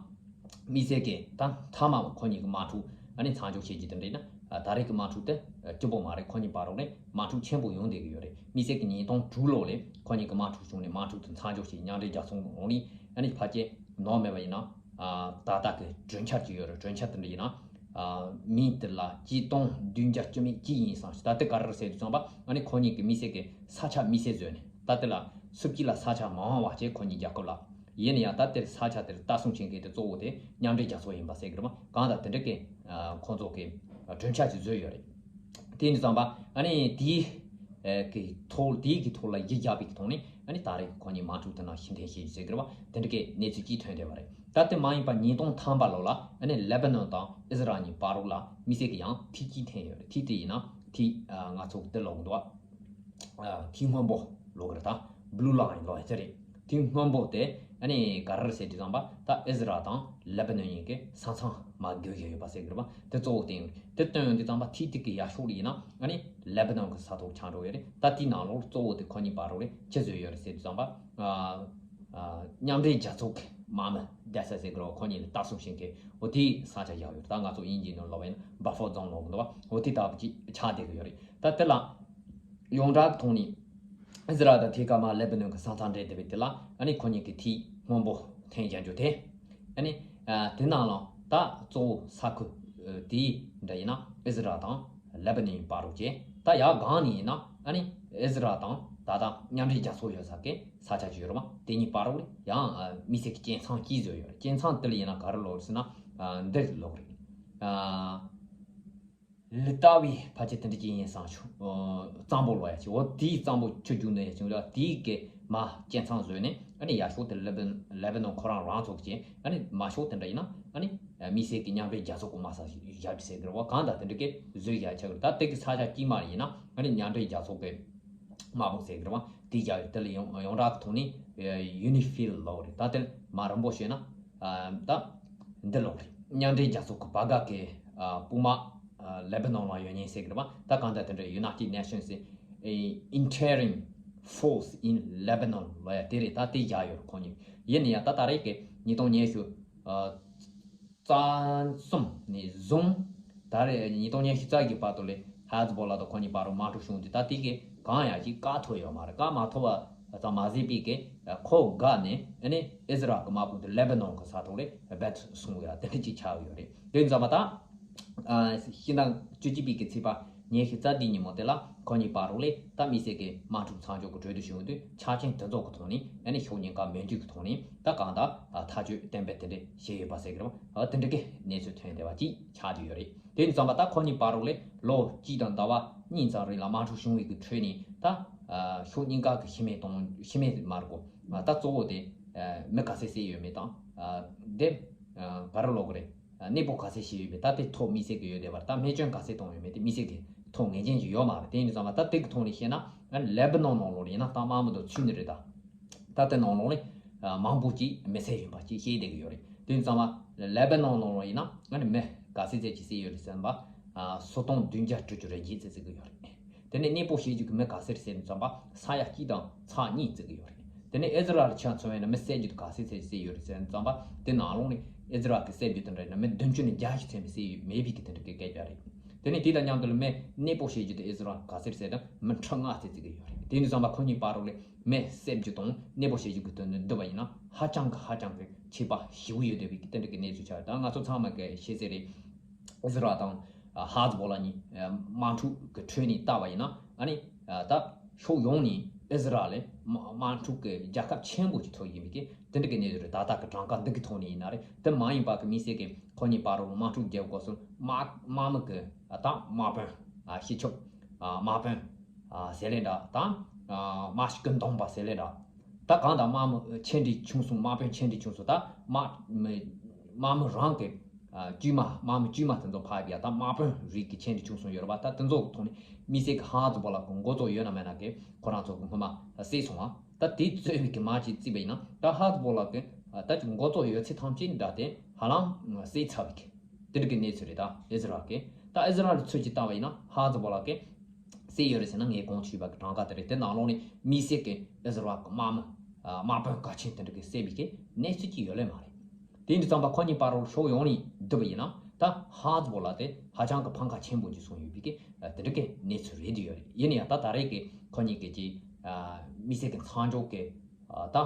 དམིགས་བསལ་གྱི་ད་མཐའ་མ་ཁོ་གཉིས་ཀྱི་དམག་འཁྲུག་ཨ་ནི་མཚམས་འཇོག་བྱེད་རྒྱུ་དེ་འདྲ་ཡིན་ན་ད་རེས་ཀྱི་དམག་འཁྲུག་དེ་སྐྱིད་པོ་མ་རེད། ཁོ་གཉིས་བར་རོགས་ནས་དམག་འཁྲུག་ཆེན་པོ་ཡོང་བསྡད་ཀྱི་ཡོད་རེད། དམིགས་བསལ་གྱི་ཉིས་སྟོང་དྲུག་ལོ་ལས་ཁོ་གཉིས་ཀྱི་དམག་འཁྲུག་བྱུང་ནས་དམག་འཁྲུག་དེ་མཚམས་འཇོག་བྱས་མཉམ་འབྲེལ་རྒྱལ་ཚོགས་ནང་ནས་ཨ་ནི་ཕལ་ཆེར་ནོར་མེད་པ་ཡིན་ན་ད་ལྟ་གི་གྲོས་འཆར་ཅིག་ཡོད་རེད། གྲོས་འཆར་དེ་འདྲ་ཡིན་ན་མི་དེ་ལ་ཆིག་སྟོང་བདུན་བརྒྱ་བཅུ་མེད་གཅིག་ཡིན་ཙང་། ད་ལྟ་ག་རེ་ཟེར་དུས་ཙམ་པ་ཨ་ནི་ཁོ་གཉིས་ཀྱི་དམིགས་བསལ་གྱི་ས་ཆ་དམིགས་བསལ་བཟོས་ནས་ད་དེ་ལ་སུབ་ཀྱི་ལ་ས་ཆ་མང་བ་བྱས་ཁོ་གཉིས་རྒྱལ་ཁབ་ལ། ཡིན་ན་ཡང་ད་དེར་ས་ཆ་དེར་ལྟ་སྲུང་བྱེད་མཁན་དེ་གཙོ་བོ་དེ་མཉམ་འབྲེལ་རྒྱལ་ཚོགས་ཡིན་པ་ཟེར་གི་རེད་བ། གང་ལྟར་དེ་འདྲ་གི་ཁོང་ཚོ་གི་གྲོས་འཆར་ཅིག་བཟོས་ཡོད་རེད། དེ་ཡིན་དུས་ཙམ་པ་ཨ་ནི་དེའི་གི་ཐོག་དེའི་གི་ཐོག་ལ་གཞི་བཞག་པའི་གི་ཐོག་ནས་ཨ་ནི་ད་རེས་ཁོ་གཉིས་དམག་འཁྲུག་དེ་ནང་ཕྱིར་འཐེན་བྱེད་རྒྱུ་ཟེར་གི་རེད་བ། དེ་འདྲ་གི་གནས་ཚུལ་ཅིག་ཐོན་བསྡད་པ་རེད། ད་དེ་མ་ཡིན་པ་ཉིས་སྟོང་ཐམ་པ་ལོ་ལ་ཨ་ནི་ལེ་བྷ་ནོན་དང་ཨི་ཟི་རལ་གཉིས་བར་རོགས་ལ་དམིགས་བསལ་གི་ཡང་ཐིག་ཅིག་འཐེན་ཡོད་རེད། ཐིག་དེ་ཡིན་ན་ཐིག་ང་ཚོ་དེ་ལོག་འདུག་བ། ཨ་ཐིག་སྔོན་པོ་ལོག་གི་རེད། ད་བྷུ་ལུ་ལའིན་ལོག་ཡ་དེ་རེད། ཐིག་སྔོན་པོ་དེ་ཨ་ནི་ག་རེ་རེད་ཟེར་དུས་ཙམ་པ་ད་ཨི་ཟི་རལ་དང་ལེ་བྷ་ནོན་གཉིས་ཀྱི་ས་མཚམས་མར་བརྒལ་བཞིན་ཡོད་པ་ཟེར་གི་རེད་བ། དེ་གཙོ་བོ་དེ་ཡིན། དེ་སྟོན་ཡོང་དུས་ཙམ་པ་ཐིག་དེ་གི་ཡར་ཕྱོགས་ལ་ཡིན་ན་ཨ་ནི་ལེ་བྷ་ནོན་གྱི་ས་ཐོག་ཆགས་འགྲོ་ཡོད་རེད། ད་དེའི་ནང་ལོགས་གཙོ་བོ་དེ་ཁོ་གཉིས་བར་རོགས་ལ་ཅི་བཟོས་ཡོད་རེད་ཟེར་དུས་ཙམ་པ་ཨ་ཨ་མཉམ་འབྲེལ་རྒྱལ་ཚོགས་ཀྱི་དམག་མི་བསྡད་ས་ཟེར་གི་རེད་བ། ཁོ་གཉིས་ལ་ལྟ་སྲུང་བྱེད་མཁན་འོ་དེའི་ས་ཆ་བཞག་ཡོད་རེད། ད་ང་ཚོ་དབྱིན་ཇིའི་ནང་ལབ་པ་ཡིན་ན་བྷ་ཕར་ཛོན་ལབ་གི་འདུག་བ། འོ་དེ་ལྟ་བུ་ཅིག་ཆགས་བསྡད་གི་ཡོད་རེད། ད་དེ་ལ་ཡོངས་གྲགས་ཀྱི་ཐོག་ནས་ཨི་ཟི་རལ་དང་ཐད་ཀར་མར་ལེ་བྷ་ནོན་གྱི་ས་མཚམས་འབྲེལ་བསྡད་པའི་དེ་ལ་ཨ་ནི་ཁོ་གཉིས་ཀྱི་ཐིག་སྔོན་པོ་འཐེན་བཞག་རྒྱུ་དེ། ཨ་ནི་ཨ་དེ་ནང་ལ་ད་གཙོ་བོ་ས་ཁུལ་ཨ་དེའི་འདྲ་ཡིན་ན་ཨི་ཟི་རལ་དང་ལེ་བྷ་ནོན་བར་རོགས་བྱས། ད་ཡར་སྒང་ནས་ཡིན་ན་ཨ་ནི་ཨི་ཟི་རལ་དང་ད་ལྟ་མཉམ་འབྲེལ་རྒྱལ་ཚོགས་ཡོད་ས་གི་ས་ཆ་ཅིག་ཡོད་རེད་བ། དེ་གཉིས་བར་རོགས་ལ་ཡང་ཨ་དམིགས་བསལ་གྱི་བཅད་མཚམས་གཅིག་བཟོས་ཡོད་རེད། བཅད་མཚམས་དེ་ལ་ཡིན་ན་ག་རེ་ལབ་རེད་ཟེར་ན་ཨ་འདི་ལབ་རེད། ཨ་ལི་ཏ་ཝི་ཕལ་ཆེར་དེ་འདྲ་ཅིག་ཡིན་བསམ་བྱུང་། ཨ་གཙང་པོ་ལབ་ཡ་ཅིག་འོ་དེའི་གཙང་པོ་ཆུ་རྒྱུག་ནས་ཡ་བྱུང་ར། དེའི་གི་མར་བཅད་མཚམས་བཟོས་ནས་ཨ་ནི་ཡར་ཕྱོགས་དེ་ལེ་བྷ་ལེ་བྷ་ནོན་ཁོ་རང་རང་ཚོགས་ཀྱི་ཨ་ནི་མར་ཕྱོགས་དེ་འདྲ་ཡིན་ན་ཨ་ནི་དམིགས་བསལ་གྱི་མཉམ་འབྲེལ་རྒྱལ་ཚོགས་ཀྱི་དམག་ས་ཞིག་བཞག་རྒྱུ་ཟེར་གི་རེད་བ། གང་ལྟར་དེ་འདྲ་གི་བཟོས་བཞག་ཆགས་གི་རེད། ད་དེ་གི་ས་ཆ་དཀྱིལ་མ་ཡིན་ན་ཨ་ནི་མཉམ་འབྲེལ་རྒྱལ་ཚོགས་ཀྱི་དམག་དཔུང་ཟེར་གི་རེད་བ། དེ་བཞག་ཡོད། དེ་ལ་ཡོངས་ཡོངས་གྲགས་ཀྱི་ཐོག་ནས་ཡུ་ནི་ཕིལ་ལབ་རེད། ད་དེ་མ་རིང་པོ་བཤད་ན་ཨ་ད་འདི་ལབ་རེད། མཉམ་འབྲེལ་རྒྱལ་ཚོགས་ཀྱི་བར་ག་གི་ཨ་དཔུང་དམག་ཨ་ལེ་བྷ་ནོན་ལ་ཡོད་ཉེན་ཟེར་གི་རེད་བ། ད་གང་ལྟར་དེ་འདྲ་United Nations Interim Force in Lebanon ལབ་ཡ་དེ་རེད། ད་དེ་བཞག་ཡོད་རེད་ཁོ་གཉིས། ཡིན་ན་ཡང་ད་ད་རེས་ཀྱི་ཉིས་སྟོང་ཉི་ཤུ་ཨ་རྩ་གསུམ་ནས་བཟུང་ད་རེས་ཉིས་སྟོང་ཉི་ཤུ་རྩ་བཞི་བར་དུ་ལས་ཧེ་ཛི་བྷོ་ལ་དང་ཁོ་གཉིས་བར་དུ་དམག་འཁྲུག་བྱུང་དུས་ད་དེ་གི་གང་ཡང་ཅིག་བཀག་ཐུབ་ཡོད་མ་རེད། བཀག་མ་ཐུབ་པ་ཙམ་མ་ཟད་པའི་གི་ཁོ་བརྒལ་ནས་ཨ་ནི་ཨི་ཟི་རལ་གི་དམག་དཔུང་དེ་ལེ་བྷ་ནོན་གི་ས་ཐོག་ལས་རྦད་སོང་ཡ་དེ་འདྲ་ཅིག་ཆགས་ཡོད་རེད། དེ་ཙམ་པ་ད་ཨ་ཕྱི་ཟླ་བཅུ་གཅིག་པའི་གི་ཚེས་པ་ཉི་ཤུ་རྩ་བདུན་ཉིན་མོ་དེ་ལ་ཁོ་གཉིས་བར་རོགས་ལས་ད་དམིགས་བསལ་གི་དམག་འཁྲུག་མཚམས་འཇོག་གི་གྲོས་བསྡུར་བྱུང་དུས་ཆ་རྐྱེན་དེ་ཚོ་གི་ཐོག་ནས་ཨ་ནི་ཕྱོགས་གཉིས་ཀ་མོས་མཐུན་གི་ཐོག་ནས་ད་གང་ལྟར་ཐག་གཅོད་གཏན་འབེབས་དེ་འདྲ་བྱས་ཡོད་པ་ཟེར་གི་རེད་བ། དེ་འདྲ་གི་གནས་ཚུལ་ཐོན་བསྡད་པ་ཅིག་ཆགས་བསྡད་ཡོད་རེད། དེ་ཙམ་པ་ད་ཁོ་གཉིས་བར་རོགས་ལས་ལོ་གཅིག་དང་ཟླ་བ་གཉིས་ཙམ་རིང་ལ་དམག་འཁྲུག་བྱུང་བའི་གི་ཁྲོད་ནས་ད་ཕྱོགས་གཉིས་ཀ་གི་ཤི་རྨས་གཏོང་ཤི་རྨས་མ་རེད་གོ། ད་གཙོ་བོ་དེ་ མི་ག་ཚད་བསད་ཡོད་མེད་དང་། དེ་ག་རེ་ལབ་དགོས་རེད། གནས་སྤོ་ག་ཚད་བྱས་ཡོད་མེད། ད་དེ་ཐོ་དམིགས་བསལ་གྱི་ཡོད་བསྡད་པ་རེད། ད་རྨས་སྐྱོན་ག་ཚད་བཏང་ཡོད་མེད་དེ་དམིགས་བསལ་གྱི་ཐོ་ངེས་ཅན་ཞིག་ཡོད་མ་རེད། དེ་ཡིན་ཙང་མ་ད་དེ་གི་ཐོག་ནས་བཤད་ན་ལེ་བྷ་ནོན་ནང་ལོགས་ལ་ཡིན་ན་ད་དམག་མི་དང་ཚུད་ནི་རེད། ད་ད་དེ་ནང་ལོགས་ནས་མང་པོ་ཅིག་མི་ཚེ་ཡིན་པ་ཅིག་བཤད་བསྡད་ཀྱི་ཡོད་རེད། དེ་ཡིན་ཙང་མ་ལེ་བྷ་ནོན་ནང་ལོགས་ཡིན་ན་མི་ག་ཚད་ཚད་ཅིག་བསད་ཡོད་རེད་ཟེར་ན་སོ་སྟོང་བདུན་བརྒྱ་དྲུག་ཅུ་རེ་བརྒྱད་ཙམ་བསད་ཀྱི་ཡོད་རེད། དེ་ནས་གནས་སྤོ་བྱེད་རྒྱུ་གི་མི་ག་ཚད་རེད་ཟེར་ནས་བསམ་པ་ས་ཡ་གཅིག་དང་ཚེག་གཉིས་བརྩི་གི་ཡོད་རེད། དེ་ནས་ཨི་ཟི་རལ་ཆ་མཚོན་ཡིན་ན་མི་བསད་རྒྱུ་དེ་ག་ཚད་ཚད་བསད་ཡོད་རེད་ཟེར་ནས་བསམ་པ་དེ་ནང་ལོགས་ནས་ཨི་ཟི་རལ་གི་བསད་རྒྱུ་དེ་འདྲ་ཡིན་ན་མི་བདུན་ཅུ་ནས་བརྒྱད་ཅུ་ཚད་མི་བསད་ཡོད་མེད་པའི་གི་དེ་འདྲ་གི་སྐད་ཆ་རེད། དེ་ནས་དེ་དང་མཉམ་དུ་ལ་མི་གནས་སྤོ་བྱེད་རྒྱུ་དེ་ཨི་ཟི་རལ་ག་ཚད་ཟེར་ན་མི་ཁྲི་ལྔ་ཚད་བརྩི་གི་ཡོད་རེད། དེ་ནས་བསམ་པ་ཁོ་གཉིས་བར་རོ་ལས་མི་བསད་རྒྱུ་དང་གནས་སྤོ་བྱེད་རྒྱུ་གི་དོན་དུ་བསྡུར་བ་ཡིན་ན་ཧ་ཅང་གི་ཧ་ཅང་གི་ཁྱད་པར་ཞེ་པོ་ཡོད་བསྡད་པའི་གི་དེ་འདྲ་གི་གནས་ཚུལ་ཆགས་ཡོད། ད་ང་ཚོ་ཚང་མ་གི་ཤེས་གསལ་རེད། ཨི་ཟི་རལ་དང་ཧ་ཛི་བོ་ལ་གཉིས་དམག་འཁྲུག་གི་ཁྲོད་ནས་བལྟ་བ་ཡིན་ན་ཨ་ནི་ད་ཕྱོགས་ཡོངས་ནས་ཨི་ཟི་རལ་ལ་དམག་འཁྲུག་གི་རྒྱལ་ཁབ་ཆེན་པོ་ཅིག་ཐོབ་ཡིན་པའི་གི་དེ་འདྲ་གི་གནས་ཚུལ་རེད། ད་ལྟ་གི་གྲངས་ཀ་འདི་གི་ཐོག་ནས་ཡིན་ན་རེད། དེ་མ་ཡིན་པ་གི་དམིགས་བསལ་གི་ཁོ་གཉིས་བར་རུ་དམག་འཁྲུག་རྒྱག་སྐབས་སུ་དམག་དམག་མི་གི་ད་དམག་དཔོན་སྤྱི་ཁྱབ་དམག་དཔོན་ཟེར་ལེ་འདྲ་དང་དམག་སྤྱི་ཀུན་སྟོན་པ་ཟེར་ལེ་འདྲ། ད་གང་ལྟར་དམག་མི་ཆེ་འབྲིང་ཆུང་གསུམ་དམག་དཔོན་ཆེ་འབྲིང་ཆུང་གསུམ་ད་དམག་དམག་མི་རང་གི་དཀྱུས་མ་དམག་མི་དཀྱུས་མ་དེ་ཚོ་ཕར་ཡ་ད་དམག་དཔོན་རིགས་ཀྱི་ཆེ་འབྲིང་ཆུང་གསུམ་ཡོད་རེད་པ། ད་དེ་ཚོ་གི་ཐོག་ནས་དམིགས་བསལ་གྱི་ཧ་ཛི་བོ་ལ་གི་འགོ་གཙོ་ཡོད་ན་མེད་ན་གི་ཁོ་རང་ཚོ་གི་སྔོན་མ་བསད་སོང་བ། ད་དེ་གཙོས་པའི་གི་དམག་ཅིག་བརྩིས་པ་ཡིན་ན་ད་ཧ་ཛི་བོ་ལ་གི་ད་ཅིག་འགོ་གཙོ་ཡོད་ཚད་ཐམས་ཅད་འདྲ་དེ་ཧ་ལམ་བསད་ཚར་བའི་གི་དེ་འདྲ་གི་གནས་ཚུལ་རེད། ད་ཨི་ཟི་རལ་གི་ད་ཨི་ཟི་རལ་གི་ཚུལ་གྱིས་བལྟ་བ་ཡིན་ན་ཧ་ཛི་བོ་ལ་གི་བསད་ཡོད་རེད་ཟེར་ན་ངས་གོང་ཞུས་པ་གི་གྲངས་ཀ་དེ་རེད། དེ་ནང་ལོགས་ནས་དམིགས་བསལ་གི་ཨི་ཟི་རལ་གི་དམག་མི་དམག་དཔོན་གལ་ཆེན་དེ་འདྲ་གི་བསད་པའི་གི་གནས་ཚུལ་ཅིག་ཡོད་ལེ་མ་རེད། དེ་འདི་ཙམ་པ་ཁོ་གཉིས་བར་རོ་ཕྱོགས་ཡོངས་ནས་བསྡུར་བ་ཡིན་ན་ད་ཧ་ཛི་བོ་ལ་དེ་ཧ་ཅང་གི་ཕམ་ཁ་ཆེན་པོ་ཅིག་སོང་ཡོད་པའི་གི་དེ་འདྲ་གི་གནས་ཚུལ་རེད་འདི་ཡོད་རེད། ཡིན་ན་ཡང་ད་ད་རེས་གི་ཁོ་གཉིས་གི་ཅིག་དམིགས་བསལ་གི་མཚམས་འཇོག་གི་ད་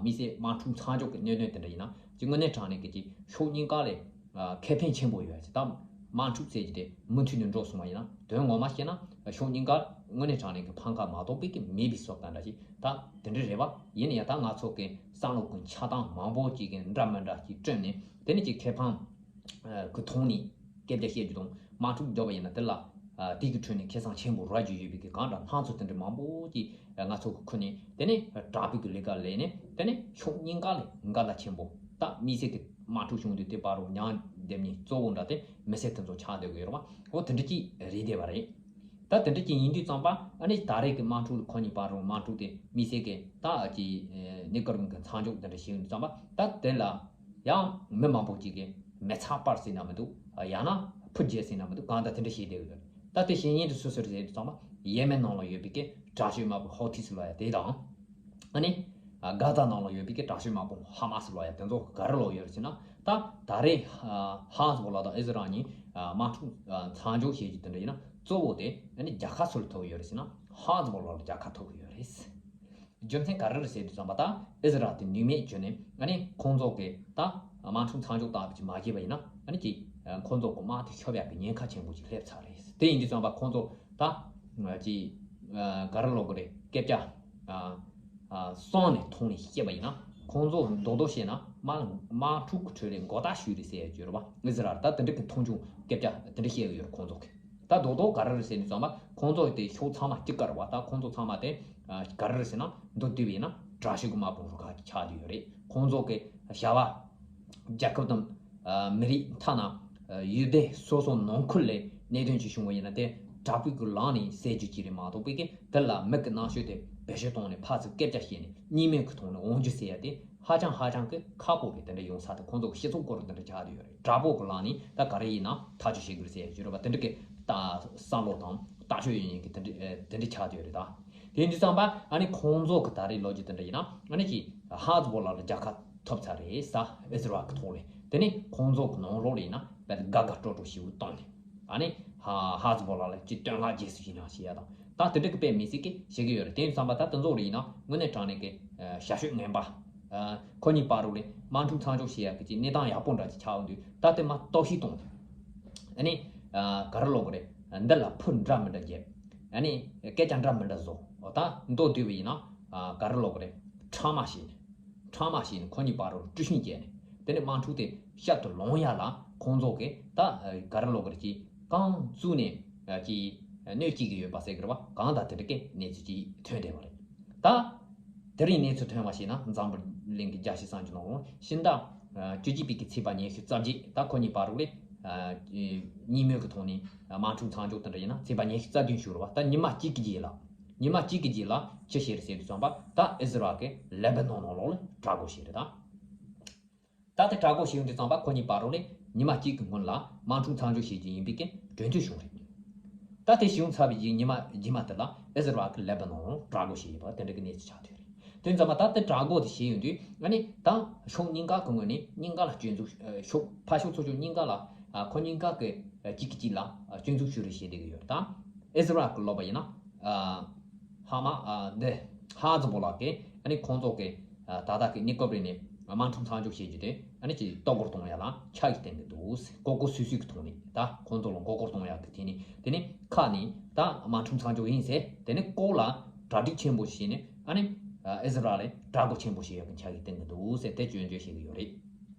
དམིགས་བསལ་དམག་འཁྲུག་མཚམས་འཇོག་གི་གནད་དོན་དེ་འདྲ་ཡིན་ན་ཅིག་དངོས་གནས་དྲང་གནས་གི་ཅིག་ཕྱོགས་གཉིས་ཀ་ལས་ཨ་ཁེ་ཕན་ཆེན་པོ་ཡོད་ཅེས་དང་དམག་འཁྲུག་ཟེར་གྱི་དེ་མུ་མཐུད་ནས་འགྲོ་སོང་བ་ཡིན་ན་དོན་ངོ་མ་བཤད་ན་ཕྱོགས་གཉིས་ཀ་དངོས་གནས་དྲང་གནས་ཀྱི་ཕམ་ཁ་མ་གཏོགས་པའི་གི་མེད་པའི་བཟོ་ལྟ་འདྲ་ཞིག་ད་དེ་འདྲ་རེད་བ། ཡིན་ན་ཡང་ད་ང་ཚོ་གི་བསམ་བློ་གི་ཆགས་སྟངས་མང་པོ་ཅིག་གི་འདྲ་མི་འདྲ་ཞིག་བསྐྲུན་ནས་དེ་ནས་ཅིག་ཁེ་ཕན་གི་ཐོག་ནས་སྐད་ཆ་བཤད་རྒྱུ་དང་དམག་འཁྲུག་བརྒྱབ་པ་ཡིན་ན་དེ་ལ་དེ་གི་ཁྲོད་ནས་ཁེ་བཟང་ཆེན་པོ་རག་རྒྱུ་ཡོད་པའི་གི་གང་འདྲ་སྣང་ཚུལ་དེ་འདྲ་མང་པོ་ཅིག་ང་ཚོ་གི་ཁུར་ནས་དེ་ནས་དྲག་པོའི་གི་ལས་ཀ་ལས་ནས་དེ་ནས་ཕྱོགས་གཉིས་ཀ་ལས་འགལ་ཟླ་ཆེན་པོ་ད་དམིགས་བསལ་གྱི་དམག་འཁྲུག་བྱུང་དུས་དེ་བར་རུ་མྱང་འདེབས་ཉེན་གཙོ་བོ་འདྲ་དེ་མི་སེར་དེ་ཚོ་ཆགས་བསྡད་ཀྱི་ཡོད་རེད་བ། འོ་དེ་འདྲ་ཅིག་རེད་བསྡད་པ་རེད། ད་དེ་འདྲ་ཅིག་ཡིན་དུས་ཙམ་པ་ཨ་ནི་ད་རེས་ཀྱི་དམག་འཁྲུག་ཁོ་གཉིས་བར་རུ་དམག་འཁྲུག་དེ་དམིགས་བསལ་གྱི་ད་ཅིག་ནི་ཀར་གི་མཚམས་འཇོག་དེ་འདྲ་བྱས་ཡོང་དུས་ཙམ་པ་ད་དེ་ལ་ཡང་མི་མང་པོ་ཅིག་གིས་མི་ཚགས་པར་ཟེར་ན་མི་འདུག་ཡང་ན་ཕུ་རྒྱལ་ཟེར་ན་མི་འདུག་གང་ལྟར་དེ་འདྲ་བྱས་བསྡད་ཡོད་རེད། ད་དེ་བཤད་ཉན་དུ་སུ་སུ་རེད་ཟེར་དུས་ཙམ་པ་ཡེ་མེན་ནང་ལ་ཡོད་པའི་གི་དྲག་ཤོས་དམག་དཔོན་ཧོ་ཐི་སི་ལབ་ཡ་དེ་དང་། ཨ་ནི། ཨ་གྷ་ཛ་ནང་ལ་ཡོད་པའི་གི་དྲག་ཤོས་དམག་དཔུང་ཧ་མ་སི་ལབ་ཡ་དེ་ཚོ་ག་རེ་ལབ་ཡོད་རེད་ཟེར་ན། ད་ད་རེས་ཧ་ཧ་ཟི་བོ་ལ་དང་ཨི་ཟི་རལ་གཉིས་དམག་འཁྲུག་མཚམས་འཇོག་བྱེད་རྒྱུ་དེ་འདྲ་ཡིན་ན་གཙོ་བོ་དེ་ཨ་ནི་རྒྱལ་ཁ་སུ་ལ་ཐོབ་ཡོད་རེད་ཟེར་ན་ཧ་ཟི་བོ་ལ་ལ་རྒྱལ་ཁ་ཐོབ་ཡོད་རེད། རྒྱུ་མཚན་ག་རེ་རེད་ཟེར་དུས་ཙམ་པ་ད་ཨི་ཟི་རལ་དེ་ནུས་མེད་བྱུང་ནས་ཨ་ནི་ཁོང་ཚོ་གི་ད་དམག་འཁྲུག་མཚམས་འཇོག་ལྟ་བུ་ཅིག་མ་བྱས་པ་ཡིན་ན་ཨ་ནི་ཅིག་ཁོང་ཚོ་གི་དམག་དེ་ཤོར་ཡག་གི་ཉེན་ཁ་ཆེན་པོ་ཅིག་སླེབས་ཚར་རེད། དེ་ཡིན་དུས་ཙམ་པ་ཁོང་ཚོ་ད་ཅིག་ག་རེ་ལབ་དགོས་རེད། སྐད་ཆ་གསང་ནས་ཐོག་ནས་བཤད་པ་ཡིན་ན་ཁོང་ཚོ་རྡོག་རྡོག་བཤད་ན་དམག་དམག་འཁྲུག་གི་ཁྲོད་ལས་མགོ་བཏགས་ཞུས་རེད་ཟེར་ཡ་ཡོད་རེད་བ། ཨི་ཟི་རལ་ད་དེ་འདྲ་གི་མཐོང་ཆུང་སྐད་ཆ་དེ་འདྲ་བཤད་གི་ཡོད་རེད་ཁོང་ཚོ་གི། ད་རྡོག་རྡོག་ག་རེ་རེད་ཟེར་ནས་ཙམ་པ་ཁོང་ཚོ་དེ་ཕྱོགས་ཚང་མ་གཅིག་དཀར་བ། ད་ཁོང་ཚོ་ཚང་མ་དེ་ག་རེ་རེད་ཟེར་ན་མདོར་བསྡུས་པ་ཡིན་ན་དྲག་ཤོས་ཀྱི་དམག་དཔུང་རུ་ཁག་ཅིག་ཆགས་བསྡད་ཡོད་རེད། ཁོང་ཚོ་གི་བྱ་བ་རྒྱལ་ཁབ་དང་མི་རིགས་ཐ་ན་ཡུལ་སྡེ་སོ་སོ་ནང་ཁུལ་ལས་གནད་དོན་ཅིག་བྱུང་བ་ཡིན་ན་དེ་དྲག་པོའི་གི་ལམ་ནས་སེལ་རྒྱུ་ཅིག་རེད་མ་གཏོགས་པའི་གི་དེ་ལ་མི་གི་རྣམ་དཔྱོད་དེ་བེད་སྤྱོད་བཏང་ནས་ཕར་ཚུར་སྐད་ཆ་བཤད་ནས་གཉིས་མེད་ཀྱི་ཐོག་ནས་འོང་རྒྱུ་ཟེར་ཡ་དེ་ཧ་ཅང་ཧ་ཅང་གི་ཁག་པོ་རེད། དེ་འདྲ་ཡོང་ས་དེ་ཁོང་ཚོ་གི་སྤྱི་ཚོགས་སྐོར་དེ་འདྲ་ཆགས་བསྡད་ཡོད་རེད། དྲག་པོ་གི་ལམ་ནས་ད་ག་རེ་ཡིན་ན་ཐག་གཅོད་བྱེད་དགོས་ཟེར་ཡ་ཡོད་རེད་བ། དེ་འདྲ་གི་ད་བསམ་བློ་དང་ལྟ་སྤྱོད་ཡོད་མཁན་གི་དེ་འདྲ་དེ་འདྲ་ཆགས་བསྡད་ཡོད་རེད་ད། དེ་ཡིན་དུས་ཙམ་པ་ཨ་ནི་ཁོང་ཚོ་གི་ད་རེས་ལོ་རྒྱུས་དེ་འདྲ་ཡིན་ན་ཨ་ནི་ཅིག་ཧ་ཛི་བོ་ལ་ལ་རྒྱལ་ཁ་ཐོབ་ཚར་རེད་ས་ཨི་ཟི་རལ་གི་ཐོག་ལས། དེ་ནི་ཁོང་ཚོ་གི་ནང་ལོགས་ལ་ཡིན་ན་དཔེ་དགའ་དགའ་སྤྲོ་སྤྲོ་ཞེ་པོ་བཏང་ནས་ཨ་ནི་ཧ་ཧ་ཛི་བོ་ལ་ལ་ཅིག་སྟོན་ལྷག་རྗེས་སུ་ཡི་རང་བྱེད་ཡ་དང་ད་དེ་འདྲ་གི་དཔེ་མི་སྲིད་ཀི་བྱེད་ཀྱི་ཡོད་རེད། དེ་ཡིན་དུས་ཙམ་པ་ད་དེ་ཚོ་ལ་ཡིན་ན་དངོས་གནས་དྲང་གནས་ཀི་ཞ་ཤོད་ངན་པ། ཁོ་གཉིས་བར་རུ་ལས་དམག་འཁྲུག་མཚམས་འཇོག་བྱེད་ཡག་གི་ཅིག་གནས་སྟངས་ཡག་པོ་འདྲ་ཅིག་ཆགས་ཡོང་དུས་ད་དེ་མ་གཏོར་བཤིག་གཏོང་དུས། ཨ་ནི། ག་རེ་ལབ་དགོས་རེད། འདི་ལ་ཕུ་འདྲ་མི་འདྲ་རྒྱབ། ཨ་ནི། སྐད་ཆ་འདྲ་མི་འདྲ་བཟོ། འོ་ད་མདོར་བསྡུས་པ་ཡིན་ན། ག་རེ་ལབ་དགོས་རེད། ཁྲག་དམག་བྱས་ནས། ཁྲག་དམག་བྱས་ནས་ཁོ་གཉིས་བར་རུ་དཀྲུག་ཤིང་བརྒྱབ་ནས། དེ་ནས་དམག་འཁྲུག་དེ་ཤར་དུ་ལངས་ཡག་ལ་ཁོང་ཚོ་གིས་ད་ག་རེ་ལབ་དགོས་རེད་ཅིག་རྐང་བཙུགས་ནས་ཅིག་གནོད་སྐྱེལ་གྱི་ཡོད་པ་ཟེར་གི་རེད་བ། གང་ལྟར་དེ་འདྲ་གི་གནས་ཚུལ་ཅིག་ཐོན་བསྡད་པ་རེད། ད། དེ་རིང་གནས་ཚུལ་ཐོན་པ་ཞིག་ན་འཛམ་བུ་གླིང་གི་རྒྱལ་སྤྱིའི་གསར་འགྱུར་ནང་ལ་ཕྱི་ཟླ་བཅུ་གཅིག་པའི་གི་ཚེས་པ་ཉི་ཤུ་རྩ་བརྒྱད། ད་ཁོ་གཉིས་བར་དུ་ལས་གཉིས་མོས་ཀྱི་ཐོག་ནས་དམག་འཁྲུག་མཚམས་འཇོག་དེ་འདྲ་ཡིན་ན་ཚེས་པ་ཉི་ཤུ་རྩ་བདུན་ཞུ་རུ་བ། ད་ཉི་མ་གཅིག་གི་རྗེས་ལ་ཉི་མ་གཅིག་གི་རྗེས་ལ་ཅི་བྱས་རེད་ཟེར་དུས་ཙམ་པ། ད་ཨི་ཟི་རལ་གྱིས་ལེ་བྷ་ནོན་ནང་ལོགས་ལ་དྲག་རྒོལ་བྱས་རེད་ད། ད་དེ་དྲག་རྒོལ་བྱས་ཡོང་དུས་ཙམ་པ་ཁོ་གཉིས་བར་དུ་ལས་ཉི་མ་གཅིག་གི་སྔོན་ལ་དམག་འཁྲུག་མཚམས་འཇོག་བྱེད་རྒྱུ་ཡིན་པའི་གི་གྲོས་མཐུན་བྱུང་རེད། ད་དེ་བྱུང་ཚར་བའི་རྗེས་ཉི་མ་རྗེས་མ་དེ་ལ་ཨི་ཟི་རལ་གྱིས་ལེ་བྷ་ནོན་ནང་དྲག་རྒོལ་བྱས་ཡོད་པ་དེ་འདྲ་གི་གནས་ཚུལ་ཆགས་བསྡད་རེད། དེ་ཙམ་པ་ད་དེ་དྲག་རྒོལ་དེ་བྱས་ཡོང་དུས་ཨ་ནི་ད་ཕྱོགས་གཉིས་ཀ་གི་ངོས་ནས་གཉིས་ཀ་ལ་སྐྱོན་འཛུགས། ཕྱོགས་ཕར་ཕྱོགས་ཚུར་ཕྱོགས་གཉིས་ཀ་ལ་ཁོ་གཉིས་ཀ་གི་གཅིག་གིས་གཅིག་ལ་སྐྱོན་འཛུགས་ཞུ་རེས་བྱེད་བསྡད་ཀྱི་ཡོད་རེད་ད། ཨི་ཟི་རལ་གྱི་ལབ་པ་ཡིན་ན། ཧ་མ་ཨ་འདི་ཧ་ཛི་བོ་ལ་གི་ཨ་ནི་ཁོང་ཚོ་གི་ཨ་ད་ལྟ་གི་གནས་སྐབས་རིང་ནས་དམག་འཁྲུག་མཚམས་འཇོག་བྱེད་རྒྱུ་དེ་ཨ་ནི་ཅིག་གཏོར་རྒོལ་གཏོང་ཡ་ལ་ཆ་ཡིས་བསྟན་གི་འདུག། མགོ་སྐོར་སུས་སུས་གི་ཐོག་ནས་ད་ཁོང་ཚོ་ལ་མགོ་སྐོར་གཏོང་ཡ་གི་དེ་ནས་དེ་ནས་ཁ་ནས་ད་དམག་འཁྲུག་མཚམས་འཇོག་ཡིན་ཟེར། དེ་ནས་ལྐོག་ལ་གྲ་སྒྲིག་ཆེན་པོ་བྱས་ནས་ཨ་ནི་ཨི་ཟི་རལ་ལ་དྲག་རྒོལ་ཆེན་པོ་བྱེད་ཡ་གི་ཆ་ཡིས་བསྟན་གི་འདུག་ཟེར་དེ་སྐྱོན་བརྗོད་བྱེད་གི་ཡོད་རེད།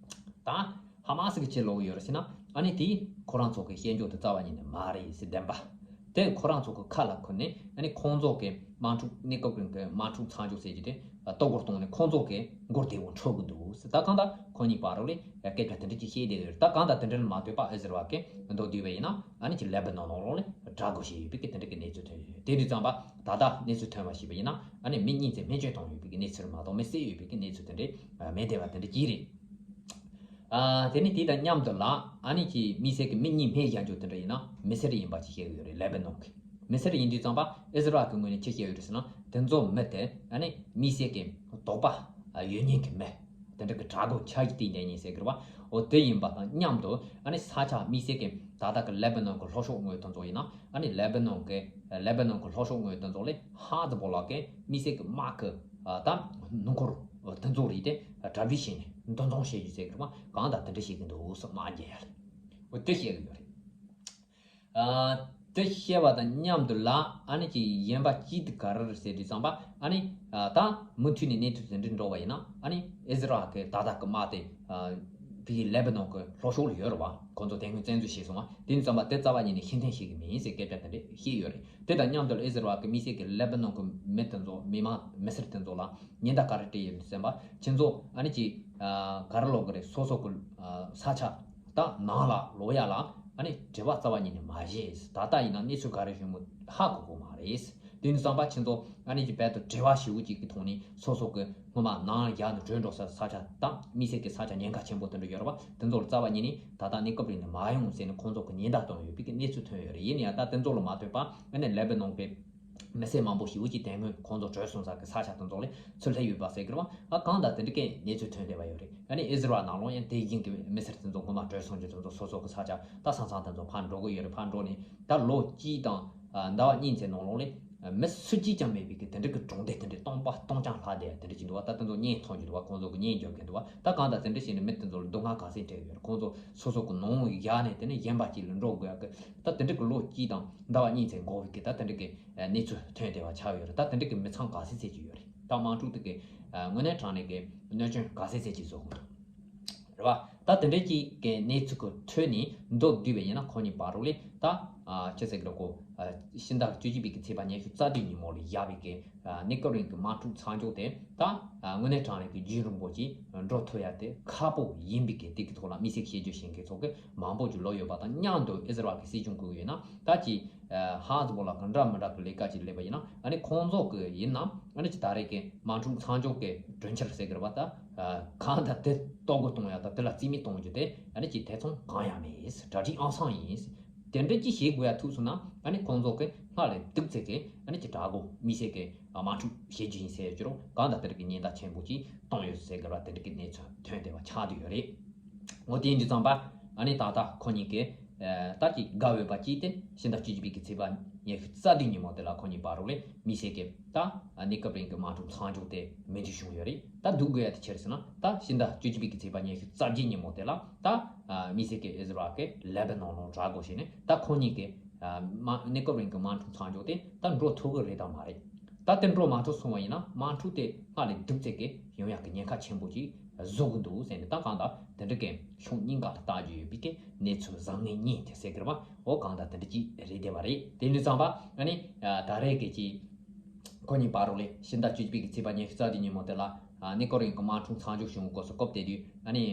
ད་ཧ་མ་སི་གི་ཅི་ལབ་ཡོད་རེད་ཟེར་ན། ཨ་ནི་དེ་ཁོ་རང་ཚོ་གི་བཤད་རྒྱུ་དེ་རྩ་བ་ཉིད་ནས་མ་རེད་ཟེར་བདེན་པ། དེ་ཁོ་རང་ཚོ་གི་ཁ་ལ་ཁུར་ནས་ཨ་ནི་ཁོང་ཚོ་གི་དམག་འཁྲུག་གནས་སྐབས་རིང་གི་དམག་འཁྲུག་མཚམས་འཇོག་ཟེར་རྒྱུ་དེ་གཏོར་རྒོལ་གཏོང་ནས་ཁོང་ཚོ་གི་མགོ་བདེ་བོ་འཕྲོག་གི་འདུག་ཟེར། ད་གང་ལྟར་ཁོ་གཉིས་བར་དུ་ལས་སྐད་ཆ་དེ་འདྲ་ཅིག་བཤད་བསྡད་ཡོད་རེད། ད་གང་ལྟར་དེ་འདྲ་ལ་མ་ལྟོས་པར་ཨི་ཟི་རལ་གྱིས་མདོར་བསྡུས་པ་ཡིན་ན་ཨ་ནི་ཅིག་ལེ་བྷ་ནོན་ནང་ལོགས་ལ་དྲག་རྒོལ་བྱས་ཡོད་པའི་གི་དེ་འདྲ་གི་གནས་ཚུལ་ཐོན་ཡོད། དེ་དུས་ཙམ་པ་ད་ལྟ་གནས་ཚུལ་ཐོན་པ་ཞིག་པ་ཡིན་ན་ཨ་ནི་མི་གཉིས་ཚེ་རྨས་སྐྱོན་བཏང་ཡོད་པའི་གི་གནས་ཚུལ་མ་གཏོགས་མི་བསད་ཡོད་པའི་གི་གནས་ཚུལ་དེ་འདྲ་མེད་བསྡད་པ་དེ་འདྲ་ཅིག་རེད། ཨ། དེ་ནས་དེ་དང་མཉམ་དུ་ལ་ཨ་ནི་ཀྱི་དམིགས་བསལ་གྱི་མི་གཉིས་རྨས་བཞག་རྒྱུ་དེ་འདྲ་ཡིན་ན་མི་སེར་ཡིན་པ་ཅིག་བཤད་ཀྱི་ཡོད་རེད། ལེ་བྷ་ནོན་གྱི་མི་སེར་ཡིན་དུས་ཙམ་པ་ཨི་ཟི་རལ་གྱི་ངོས་ནས་ཅི་བཤད་ཡོད་རེད་ཟེར་ན། དེ་ཚོ་མི་དེ་ཨ་ནི་དམིགས་བསལ་གྱི་དོགས་པ་ཡོད་མཁན་གྱི་མི་དེ་འདྲ་གི་དྲག་རྒོལ་ཆ་ཡིས་བསྟན་བསྡད་མཁན་ཟེར་གི་རེད་བ། འོ་དེ་ཡིན་པ་དང་མཉམ་དུ་ཨ་ནི་ས་ཆ་དམིགས་བསལ་གྱི་ད་ལྟ་གི་ལེ་བྷ་ནོན་གྱི་ལྷོ་ཕྱོགས་ངོས་དེ་ཚོ་ཡིན་ན་ཨ་ནི་ལེ་བྷ་ནོན་གྱི་ལེ་བྷ་ནོན་གྱི་ལྷོ་ཕྱོགས་ངོས་དེ་ཚོ་ལས་ཧ་ཛི་བོ་ལ་གི་དམིགས་བསལ་གྱི་དམག་གི་ད་སྣུམ་འཁོར་དེ་ཚོ་རིགས་དེ་གྲ་སྒྲིག་བྱས་ནས་འདུ་འཛོམས་བྱེད་རྒྱུ་ཟེར་གི་རེད་བ། གང་ལྟར་དེ་འདྲ་བྱེད་ཀྱི་འདུག་ཟེར་དམག་རྒྱག་ཡ་ལ་འོ་དེ་བཤད་ཀྱི་ཡོད་རེད། ཨ། དེ་བཤད་པ་དང་མཉམ་དུ་ལ་ཨ་ནི་ཀྱི་གཞན་པ་གཅིག་དེ་ག་རེ་རེད་ཟེར་དུས་ཙམ་པ་ཨ་ནི་ད་མུ་མཐུད་ནས་གནས་ཚུལ་དེ་འདྲ་འགྲོ་བ་ཡིན་ན་ཨ་ནི་ཨི་ཟི་རལ་གྱི་ད་ལྟ་གི་དམག་དེ་ཨ་བི་ལེ་བྷ་ནོན་གྱི་ལྷོ་ཕྱོགས་ལ་ཡོད་རེད་བ། ཁོང་ཚོ་དེ་སྔོན་བཙན་འཛུལ་བྱས་སོང་བ། དེ་ཡིན་ཙམ་པ་དེ་རྩ་བ་ཉིད་ནས་ཕྱིར་འཐེན་བྱེད་ཀྱི་མིན་ཟེར་སྐད་ཆ་དེ་འདྲ་བཤད་ཡོད་རེད། དེ་དང་མཉམ་དུ་ཨི་ཟི་རལ་གྱི་དམིགས་བསལ་གྱི་ལེ་བྷ་ནོན་གྱི་མི་དེ་ཚོ་མི་མང་མི་སེར་དེ་ཚོ་ལ་ཉེན་བརྡ་ག་རེ་སྤྲད་ཡོད་ཟེར་བ། ཁྱེད་ཚོ་ཨ་ནི་ཀྱི་ཨ་ག་རེ་ལབ་དགོས་རེད། སོ་སོ་གི་ཨ་ས་ཆ་ད་ནང་ལ་ལོག་ཡ་ལ་ཨ་ནི་བྲེལ་བ་རྩ་བ་ཉིད་ནས་མ་བྱེད། ད་ལྟ་ཡིན་ན་གནས་ཚུལ་ག་རེ་བྱུང་མིན་ཧ་གོ་གི་མ་རེད། དེ་ནི་བསམ་པ་ཁྱེད་ཚོ་ཨ་ནི་ཀྱི་རྦད་དེ་བྲེལ་བ་ཞེ་པོ་ཅིག་གི་ཐོག་ནས་སོ་སོ་གི་སྔོན་མ་ནང་ཡར་ནས་བྲོས་འགྲོ་ས་ས་ཆ་དང་དམིགས་བསལ་གྱི་ས་ཆ་ཉེན་ཁ་ཆེན་པོ་དེ་འདྲ་ཡོད་རེད་བ། དེ་ཚོ་ལ་རྩ་བ་ཉིད་ནས་ད་ལྟ་གནས་སྐབས་རིང་ནས་མ་ཡོང་ཟེར་ནས་ཁོང་ཚོ་གི་ཉེན་བརྡ་བཏང་ཡོད་པའི་གི་གནས་ཚུལ་ཐོན་ཡོད་རེད། ཡིན་ཡང་ད་དེ་ཚོ་ལ་མ་ལྟོས་པ་ཨ་ནི་ལེ་བྷ་ནོན་གྱི་མི་སེར་མང་པོ་ཞེ་པོ་ཅིག་དེ་སྔོན་ཁོང་ཚོ་བྲོས་སོང་ས་གི་ས་ཆ་དེ་ཚོ་ལ་ཚུར་སླེབས་ཡོད་པ་ཟེར་གི་རེད་བ། ཨ་གང་ལྟར་དེ་འདྲ་གི་གནས་ཚུལ་ཐོན་བསྡད་པ་ཡོད་རེད། ཨ་ནི་ཨི་ཟི་རལ་ནང་ལོགས་ཡང་དེ་བཞིན་གྱི་མི་སེར་དེ་ཚོ་སྔོན་མ་བྲོས་སོང་རྒྱུ་དེ་ཚོ་སོ་སོ་གི་ས་ཆ་ད་ས་མཚམས་དེ་ཚོ་ཕར་འགྲོ་གི་ཡོད་རེད། ཕར་འགྲོ་ནས་ད་ལོ་གཅིག་དང་ཟླ་བ་གཉིས་ཙམ་ནང་ལོགས་ལ་མི་སུ་གཅིག་ཀྱང་མེད་པའི་གི་དེ་འདྲ་གི་གྲོང་སྡེ་དེ་འདྲ་སྟོང་པ་སྟོང་རྐྱང་ལྷག་བསྡད་དེ་འདྲ་ཅིག་འདུག་བ། ད་དེ་ཚོ་བརྙན་མཐོང་རྒྱུ་འདུག་བ། ཁོང་ཚོ་གི་བརྙན་འཇོག་མཁན་འདུག་བ། ད་གང་ལྟར་དེ་འདྲ་བྱས་ནས་མི་དེ་ཚོ་ལ་སྡུག་བསྔལ་ག་ཚད་འཕྲད་ཡོད་རེད། ཁོང་ཚོ་སོ་སོ་གི་ནང་བཞག་ནས་དེ་ནས་གཞན་པ་གཅིག་ལ་འགྲོ་དགོས་ཡག་གི་ད་དེ་འདྲ་གི་ལོ་གཅིག་དང་ཟླ་བ་གཉིས་ཙམ་འགོར་བའི་གི་ད་དེ་འདྲ་གི་གནས་ཚུལ་ཐོན་བསྡད་པ་ཆགས་ཡོད་རེད། ད་དེ་འདྲ་གི་མི་ཚང་ག་ཚད་ཚད་ཅིག་ཡོད་རེད། ད་དམག་འཁྲུག་དེ་གི་དངོས་གནས་དྲང་གནས་གི་གནོད་སྐྱོན་ག་ཚད་ཚད་ཅིག་བཟོ་གི་འདུག་རེད་བ། ད་དེ་འདྲ་ཅིག་གི་གནས་ཚུལ་གི་ཁྲོད་ནས་མདོར་བསྡུས་པ་ཡིན་ན་ཁོ་གཉིས་བར་དུ་ལས་ད་ཅི་ཟེར་གི་རེད་གོ། ཕྱི་ཟླ་བཅུ་གཅིག་པའི་གི་ཚེས་པ་ཉི་ཤུ་རྩ་བདུན་ཉིན་མོ་ལ་བཞག་པའི་གི་གནས་སྐབས་རིང་གི་དམག་འཁྲུག་མཚམས་འཇོག་དེ་ད་དངོས་གནས་དྲང་གནས་ཀྱི་རྒྱུན་རིང་པོ་ཅིག་འགྲོ་ཐུབ་ཡ་དེ་ཁག་པོ་ཡིན་པའི་གི་དེ་གི་ཐོག་ལ་དམིགས་བསལ་བྱེད་རྒྱུ་བྱེད་མཁན་ཚོ་གི་མང་པོ་ཅིག་ལོག་ཡོད་པ་དང་མཉམ་དུ་ཨི་ཟི་རལ་གི་སྲིད་གཞུང་གི་ཡིན་ན་ད་ཅིག་ཧ་ཛི་བོ་ལ་གི་འདྲ་མི་འདྲ་གི་ལས་ཀ་ཅིག་ལས་པ་ཡིན་ན་ཨ་ནི་ཁོང་ཚོ་གི་ཡིན་ན་ཨ་ནི་ཅིག་ད་རེས་གི་དམག་འཁྲུག་མཚམས་འཇོག་གི་གྲོས་འཆར་ཟེར་གི་རེད་པ། ད་གང་ལྟར་དེ་གཏོར་རྒོལ་གཏོང་ཡ་དང་དེ་ལ་རྩིས་མེད་གཏོང་རྒྱུ་དེ་ཨ་ནི་ཅིག་ཐེ་ཚོམ་གང་ཡང་མེད། གྲ་སྒྲིག་ཨང་སང་ཡིན། དེ་འདྲ་ཅིག་བྱེད་དགོས་ཡ་ཐུག་སོང་ན་ཨ་ནི་ཁོང་ཚོ་གི་སྔར་ལས་སྡུག་ཚད་ཀྱི་ཨ་ནི་ཅིག་དྲག་རྒོལ་དམིགས་བསལ་གྱི་དམག་འཁྲུག་བྱེད་རྒྱུ་ཡིན་ཟེར་རྒྱུ་རུ་གང་ལྟར་དེ་འདྲ་གི་ཉེན་བརྡ་ཆེན་པོ་ཅིག་བཏང་ཡོད་ཟེར་གི་རེད་པ། དེ་འདྲ་གི་གནས་ཚུལ་ཐོན་བསྡད་པ་ཆགས་བསྡད་ཡོད་རེད། འོ་དེ་ཡིན་དུས་ཙམ་པ་ཨ་ནི་ད་ལྟ་ཁོ་གཉིས་ཀྱི་ད་ཅིག་དགའ་འོས་པ་ཅིག་དེ་ཕྱི་ཟླ་བཅུ་གཅིག་པའི་གི་ཚེས་པ་ཉི་ཤུ་རྩ་བདུན་ཉིན་མོ་དེ་ལ་ཁོ་གཉིས་བར་དུ་ལས་དམིགས་བསལ་གྱི་ད་གནས་སྐབས་རིང་གི་དམག་འཁྲུག་མཚམས་འཇོག་དེ་མུ་མཐུད་བྱུང་ཡོད་རེད། ད་སྡུག་དགོས་ཡ་དེ་ཆི་རེད་ཟེར་ན་ད་ཕྱི་ཟླ་བཅུ་གཅིག་པའི་གི་ཚེས་པ་ཉི་ཤུ་རྩ་བརྒྱད་ཉིན་མོ་དེ་ལ་ད་དམིགས་བསལ་གྱི་ཨི་ཟི་རལ་གྱིས་ལེ་བྷ་ནོན་ནང་དྲག་རྒོལ་བྱས་ནས་ད་ཁོ་གཉིས་ཀྱི་དམག་གནས་སྐབས་རིང་གི་དམག་འཁྲུག་མཚམས་འཇོག་དེ་ད་འགྲོ་ཐུབ་ཀྱི་རེད་དམ་མ་རེད། ད་དེ་འགྲོ་མ་ཐུབ་སོང་བ་ཡིན་ན་དམག་འཁྲུག་དེ་སྔར་ལས་སྡུག་ཚད་ཀྱི་ཡོང་ཡག་གི་ཉེན་ཁ་ཆེན་པོ་ཅིག་བཟོ་གི་འདུག་ཟེར་ནས་ད་གང་ལྟར་དེ་འདྲ་གི་ཕྱོགས་གཉིས་ཀ་ལ་བལྟ་རྒྱུ་ཡོད་པའི་གི་གནས་ཚུལ་བཟང་ངན་གཉིས་དེ་ཟེར་གི་རེད་པ། འོ་གང་ལྟར་དེ་འདྲ་ཅིག་རེད་བསྡད་པ་རེད། དེ་ནས་ཙམ་པ་ཨ་ནི་ད་རེས་ཀྱི་ཅིག་ ཁོ་གཉིས་བར་རུ་ལས་ཕྱི་ཟླ་བཅུ་གཅིག་པའི་གི་ཚེས་པ་ཉི་ཤུ་རྩ་བདུན་ཉིན་མོ་དེ་ལ་ཨ་ནི་ཀོ་རི་ཡའི་གི་དམག་འཁྲུག་མཚམས་འཇོག་བྱུང་བའི་སྐོར་སོགས་སྐོར་དེ་དུས་ཨ་ནི་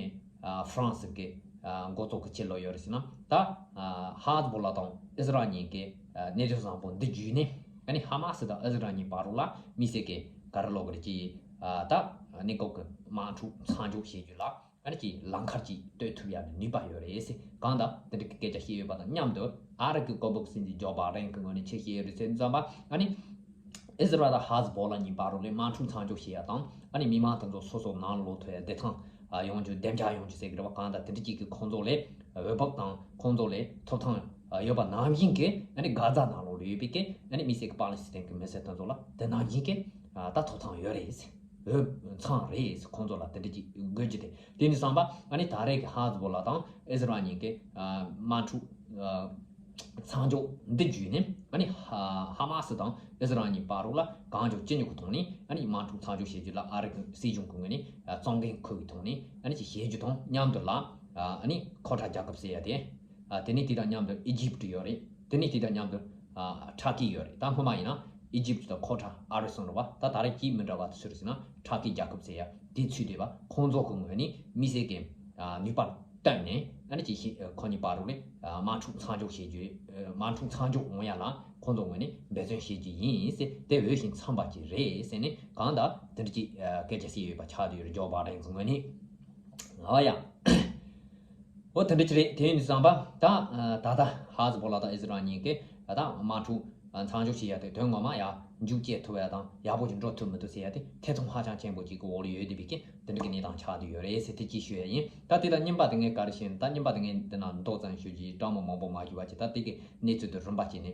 ཨ་ཧྥ་རན་སི་གི་ཨ་འགོ་གཙོ་གི་ཅི་ལོ་ཡོད་རེད་ཟེར་ན། ད་ཨ་ཧ་ཛ་བོ་ལ་དང་ཨི་ཟི་རལ་གཉིས་ཀྱི་ཨ་གནས་ཚུལ་བཟང་པོ་འདི་བརྒྱུད་ནས་ཨ་ནི་ཧ་མ་སི་དང་ཨི་ཟི་རལ་གཉིས་བར་རུ་ལ་དམིགས་བསལ་གྱི་ག་རེ་ལབ་དགོས་རེད། ཅི་ཨ་ད་ཨ་ནི་ཀོ་གི་དམག་འཁྲུག་མཚམས་འཇོག་བྱེད་རྒྱུ་ལ་ཨ་ནི་ཅིག་ལམ་ཁ་ཅིག་གཏོད་ཐུབ་ཡ་ནི་ནུས་པ་ཡོད་རེད་ཟེར། གང་ལྟར་དེ་འདྲ་གི་སྐད་ཆ་བཤད་ཡོད་པ་དང་མཉམ་དུ་ཨ་རི་གི་ཀོང་པོ་གི་སྲིད་འཛིན་ཇོ་བྷའི་ཌེན་གི་ངོས་ནས་ཆེད་བཤད་ཡོད་རེད་ཟེར་ཙམ་པ། ཨ་ནི་ཨི་ཟི་རལ་དང་ཧ་ཛ་བོ་ལ་གཉིས་བར་རུ་ལས་དམག་འཁྲུག་མཚམས་འཇོག་བྱེད་ཡ་དང་ཨ་ནི་མི་མང་དེ་ཚོ་སོ་སོ་ནང་ལོག་ཐུབ་ཡ་བདེ་ཐང་ཡོང་རྒྱུ་བདེ་འཇགས་ཡོང་རྒྱུ་ཟེར་གི་རེད་པ། གང་ལྟར་དེ་འདྲ་ཅིག་གི་ཁོང་ཚོ་ལས་འོས་བབ་དང་ཁོང་ཚོ་ལས་ཐོབ་ཐང་ཡོད་པ་ནང་བཞིན་གི་ཨ་ནི་གྷ་ཛ་ནང་ལོགས་ལ་ཡོད་པའི་གི་ཨ་ནི་དམིགས་བསལ་གི་པ་ལི་སི་ཐན་གི་མི་སེར་དེ་ཚོ་ལ་དེ་ནང་བཞིན་གི་ད་ཐོབ་ཐང་ཡོད་རེད། འོས་འཚམ་རེད། ཁོང་ཚོ་ལ་དེ་འདྲ་ཅིག་དགོས་རྒྱུ་དེ། དེ་ནི་བསམ་པ་ཨ་ནི་ད་རེས་ཀྱི་ཧ་ཛ་བོ་ལ་དང་ཨི་ཟི་རལ་གཉིས་ཀྱི་དམག་འཁྲུག་མཚམས་འཇོག་འདི་བརྒྱུད་ནས་ཨ་ནི་ཧ་མ་སི་དང་ཨི་ཟི་རལ་གཉིས་བར་རུ་ལ་གང་མགྱོགས་ཅི་མགྱོགས་ཀྱི་ཐོག་ནས་ཨ་ནི་དམག་འཁྲུག་མཚམས་འཇོག་བྱེད་རྒྱུ་ལ་ཨ་རི་གི་སྲིད་གཞུང་གི་ངོས་ནས་གཙོ་འགན་འཁུར་བའི་ཐོག་ནས་ཨ་ནི་ཅིག་བྱེད་རྒྱུ་དང་མཉམ་དུ་ལ་ཨ་ནི་ཁོ་ཊ་རྒྱལ་ཁབ་ཟེར་ཡ་དེ། དེ་ནས་དེ་དང་མཉམ་དུ་ཨི་ཇིབ་ཡོད་རེད། དེ་ནས་དེ་དང་མཉམ་དུ་ཨ་ཊར་ཀི་ཡོད་རེད། ད་སྔོན་མ་ཡིན་ན་ཨི་ཇིབ་དང་ཁོ་ཊ་ཨ་རི་གསུམ་རེད་པ། ད་ད་རེས་ཅིག་མི་འདྲ་བ་དེ་སུ་རེད་ཟེར་ན་ཊར་ཀི་རྒྱལ་ཁབ་ཟེར་ཡ་དེ་ཚུད་བསྡད་པ། ཁོང་ཚོ་གི་ངོས་ནས་དམིགས་བསལ་གྱི་ཨ་ནུས་པ་བཏོན་ནས་ཨ་ནི་ཅིག་ཤེས་ཁོ་གཉིས་བར་རུ་ལས་ཨ་དམག་འཁྲུག་མཚམས་འཇོག་བྱེད་རྒྱུ། ཨ་དམག་འཁྲུག་མཚམས་འཇོག་འོང་ཡ་ལ་ཁོང་ཚོ་ངོས་ནས་འབད་བརྩོན་བྱེད་རྒྱུ་ཡིན་ཟེར། དེ་འོས་ཤིང་འཚམས་པ་ཅིག་རེད་ཟེར་ནས་གང་ལྟར་དེ་འདྲ་ཅིག་ཨ་སྐད་ཆ་བཤད་ཡོད་པ་ཆགས་བསྡད་ཡོད་རེད། ཇོ་བྷའི་ཌེན་གྱི་ངོས་ནས། ཨོ་ཡ། ཨོ་དེ་འདྲ་ཅིག་རེད། དེ་ཡིན་དུས་ཙམ་པ་ད་ད་ལྟ་ཧ་ཛ་བོ་ལ་དང་ཨི་ཟི་རལ་གཉིས་ཀྱིས་ད་དམག་འཁྲུག་མཚམས་འཇོག་བྱེད་ཡ་དེ་དོན་ངོ་མ་ཡ་མཇུག་སྐྱེལ་ཐུབ་ཡ་དང་ཡག་པོ་ཅིག་འགྲོ་ཐུབ་མི་ཐུབ་ཟེར་ཡ་དེ་ཐེ་ཚོམ་ཧ་ཅང་ཆེན་པོ་ཅིག་གི་འོག་ལ་ཡོད་བསྡད་པའི་གི་དེ་འདྲ་གི་གནས་སྟངས་ཆགས་བསྡད་ཡོད་རེད་ཟེར་དེ་གཅིག་ཞུ་ཡ་ཡིན། ད་དེ་དང་རྙིང་པ་དེ་ངས་ག་རེ་བཤད་ན། ད་རྙིང་པ་དེ་ངས་འདི་ན་མདོ་ཙམ་ཞུ་རྒྱུ་ཡིན། སྤྲང་མོ་མང་པོ་མ་ཞུ་བ་བྱས། ད་དེ་གི་གནས་ཚུལ་དེ་རིམ་པ་བྱས་ནས་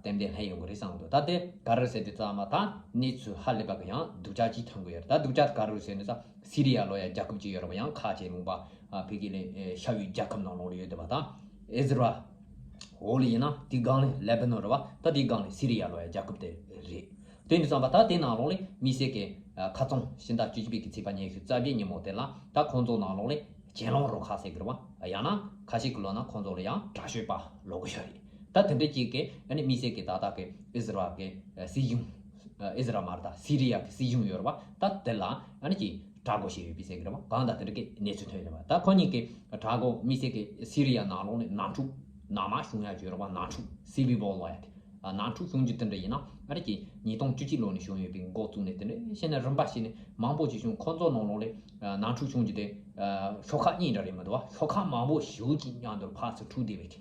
ཏན་ཏན་ལྷན་ཡོང་གི་རེད་བསམ་གི་འདུག་ད་དེ་ག་རེ་ཟེར་དུས་ཙམ་པ་ད་གནས་ཚུལ་ཧ་ལས་པ་གི་ཡང་སྡུག་ཅག་ཅིག་ཐོན་གི་ཡོད་རེད། ད་སྡུག་ཅག་ག་རེ་ཟེར་ནས་ད། སི་རི་ཡ་ལོ་ཡ་རྒྱལ་ཁབ་ཅིག་ཡོད་རེད་པ། ཡང་ཁ་ཆེ་ལུང་པ་ཨ་ཕ་གི་ལས་ཤ་ཡུལ་རྒྱལ་ཁབ་ནང་ལོགས་ལ་ཡོད་བསྡད་པ་དང་། ཨི་ཟི་རལ། འོག་ལ་ཡིན་ན་དེའི་སྒང་ལ་ལེ་བྷ་ནོན་རེད་པ། ད་དེའི་སྒང་ལ་སི་རི་ཡ་ལོ་ཡ་རྒྱལ་ཁབ་དེ་རེད། དེ་ཡིན་དུས་ཙམ་པ་ད་དེ་ནང་ལོགས་ལ་དམིགས་བསལ་གྱི་ཨ་ཁ་རྩང་ཕྱི་ཟླ་བཅུ་གཅིག་པའི་གི་ཚེས་པ་ཉི་ཤུ་རྩ་བརྒྱད་ཉིན་མོ་དེ་ལ་ད་ཁོང་ཚོ་ནང་ལོགས་ལ་གྱེན་ལོག་རུ་ཁག་ཟེར་གི་རེད་པ། ཡང་ན་ཁ་ཤས་ཀྱིས་ལབ་ན་ཁོང་ཚོ་ལ་ཡང་དྲག་ཤོས་པ་ལབ་གི་ཡོད་རེད། ད་དེ་འདྲ་ཅིག་གི་ཨ་ནི་དམིགས་བསལ་གྱི་ད་ལྟ་གི་ཨི་ཟི་རལ་གི་ཨ་སྲིད་གཞུང་། ཨི་ཟི་རལ་མ་རེད། ད་སི་རི་ཡ་གི་སྲིད་གཞུང་ཡོད་རེད་པ། ད་དེ་ལ་ཨ་ནི་ཅིག་དྲག་རྒོལ་བྱས་ཡོད་པའི་ཟེར་གི་རེད་པ། གང་ལྟར་དེ་འདྲ་གི་གནས་ཚུལ་ཐོན་ཡོད་པ། ད་ཁོ་གཉིས་ཀྱི་དྲག་རྒོལ་དམིགས་བསལ་གྱི་སི་རི་ཡ་ནང་ལོགས་ནས་ནང་འཁྲུག་ནང་མ་བྱུང་ཡ་ཅིག་ཡོད་རེད་པ། ནང་འཁྲུག་སི་བི་ཝོར་ལབ་ཡ་དེ། ཨ་ནང་འཁྲུག་བྱུང་རྒྱུ་དེ་འདྲ་ཡིན་ན་ཨ་ནི་ཅིག་ཉིས་སྟོང་བཅུ་གཅིག་ལོ་ནས་བྱུང་ཡོད་པའི་འགོ་བཙུགས་ནས་དེ་འདྲ་བྱས་ནས་རིམ་པ་བྱས་ནས་མང་པོ་ཅིག་བྱུང་། ཁོ་ཚོ་ནང་ལོགས་ལ་ཨ་ནང་འཁྲུག་བྱུང་རྒྱུ་དེ་ཨ་ཤོག་ཁག་གཉིས་འདྲ་རེད་མི་འདུག་པ། ཤོག་ཁག་མང་པོ་ཞེ་པོ་ཅིག་མཉམ་དུ་ཕར་ཚུར་འཁྲུག་བསྡད་པའི་གི།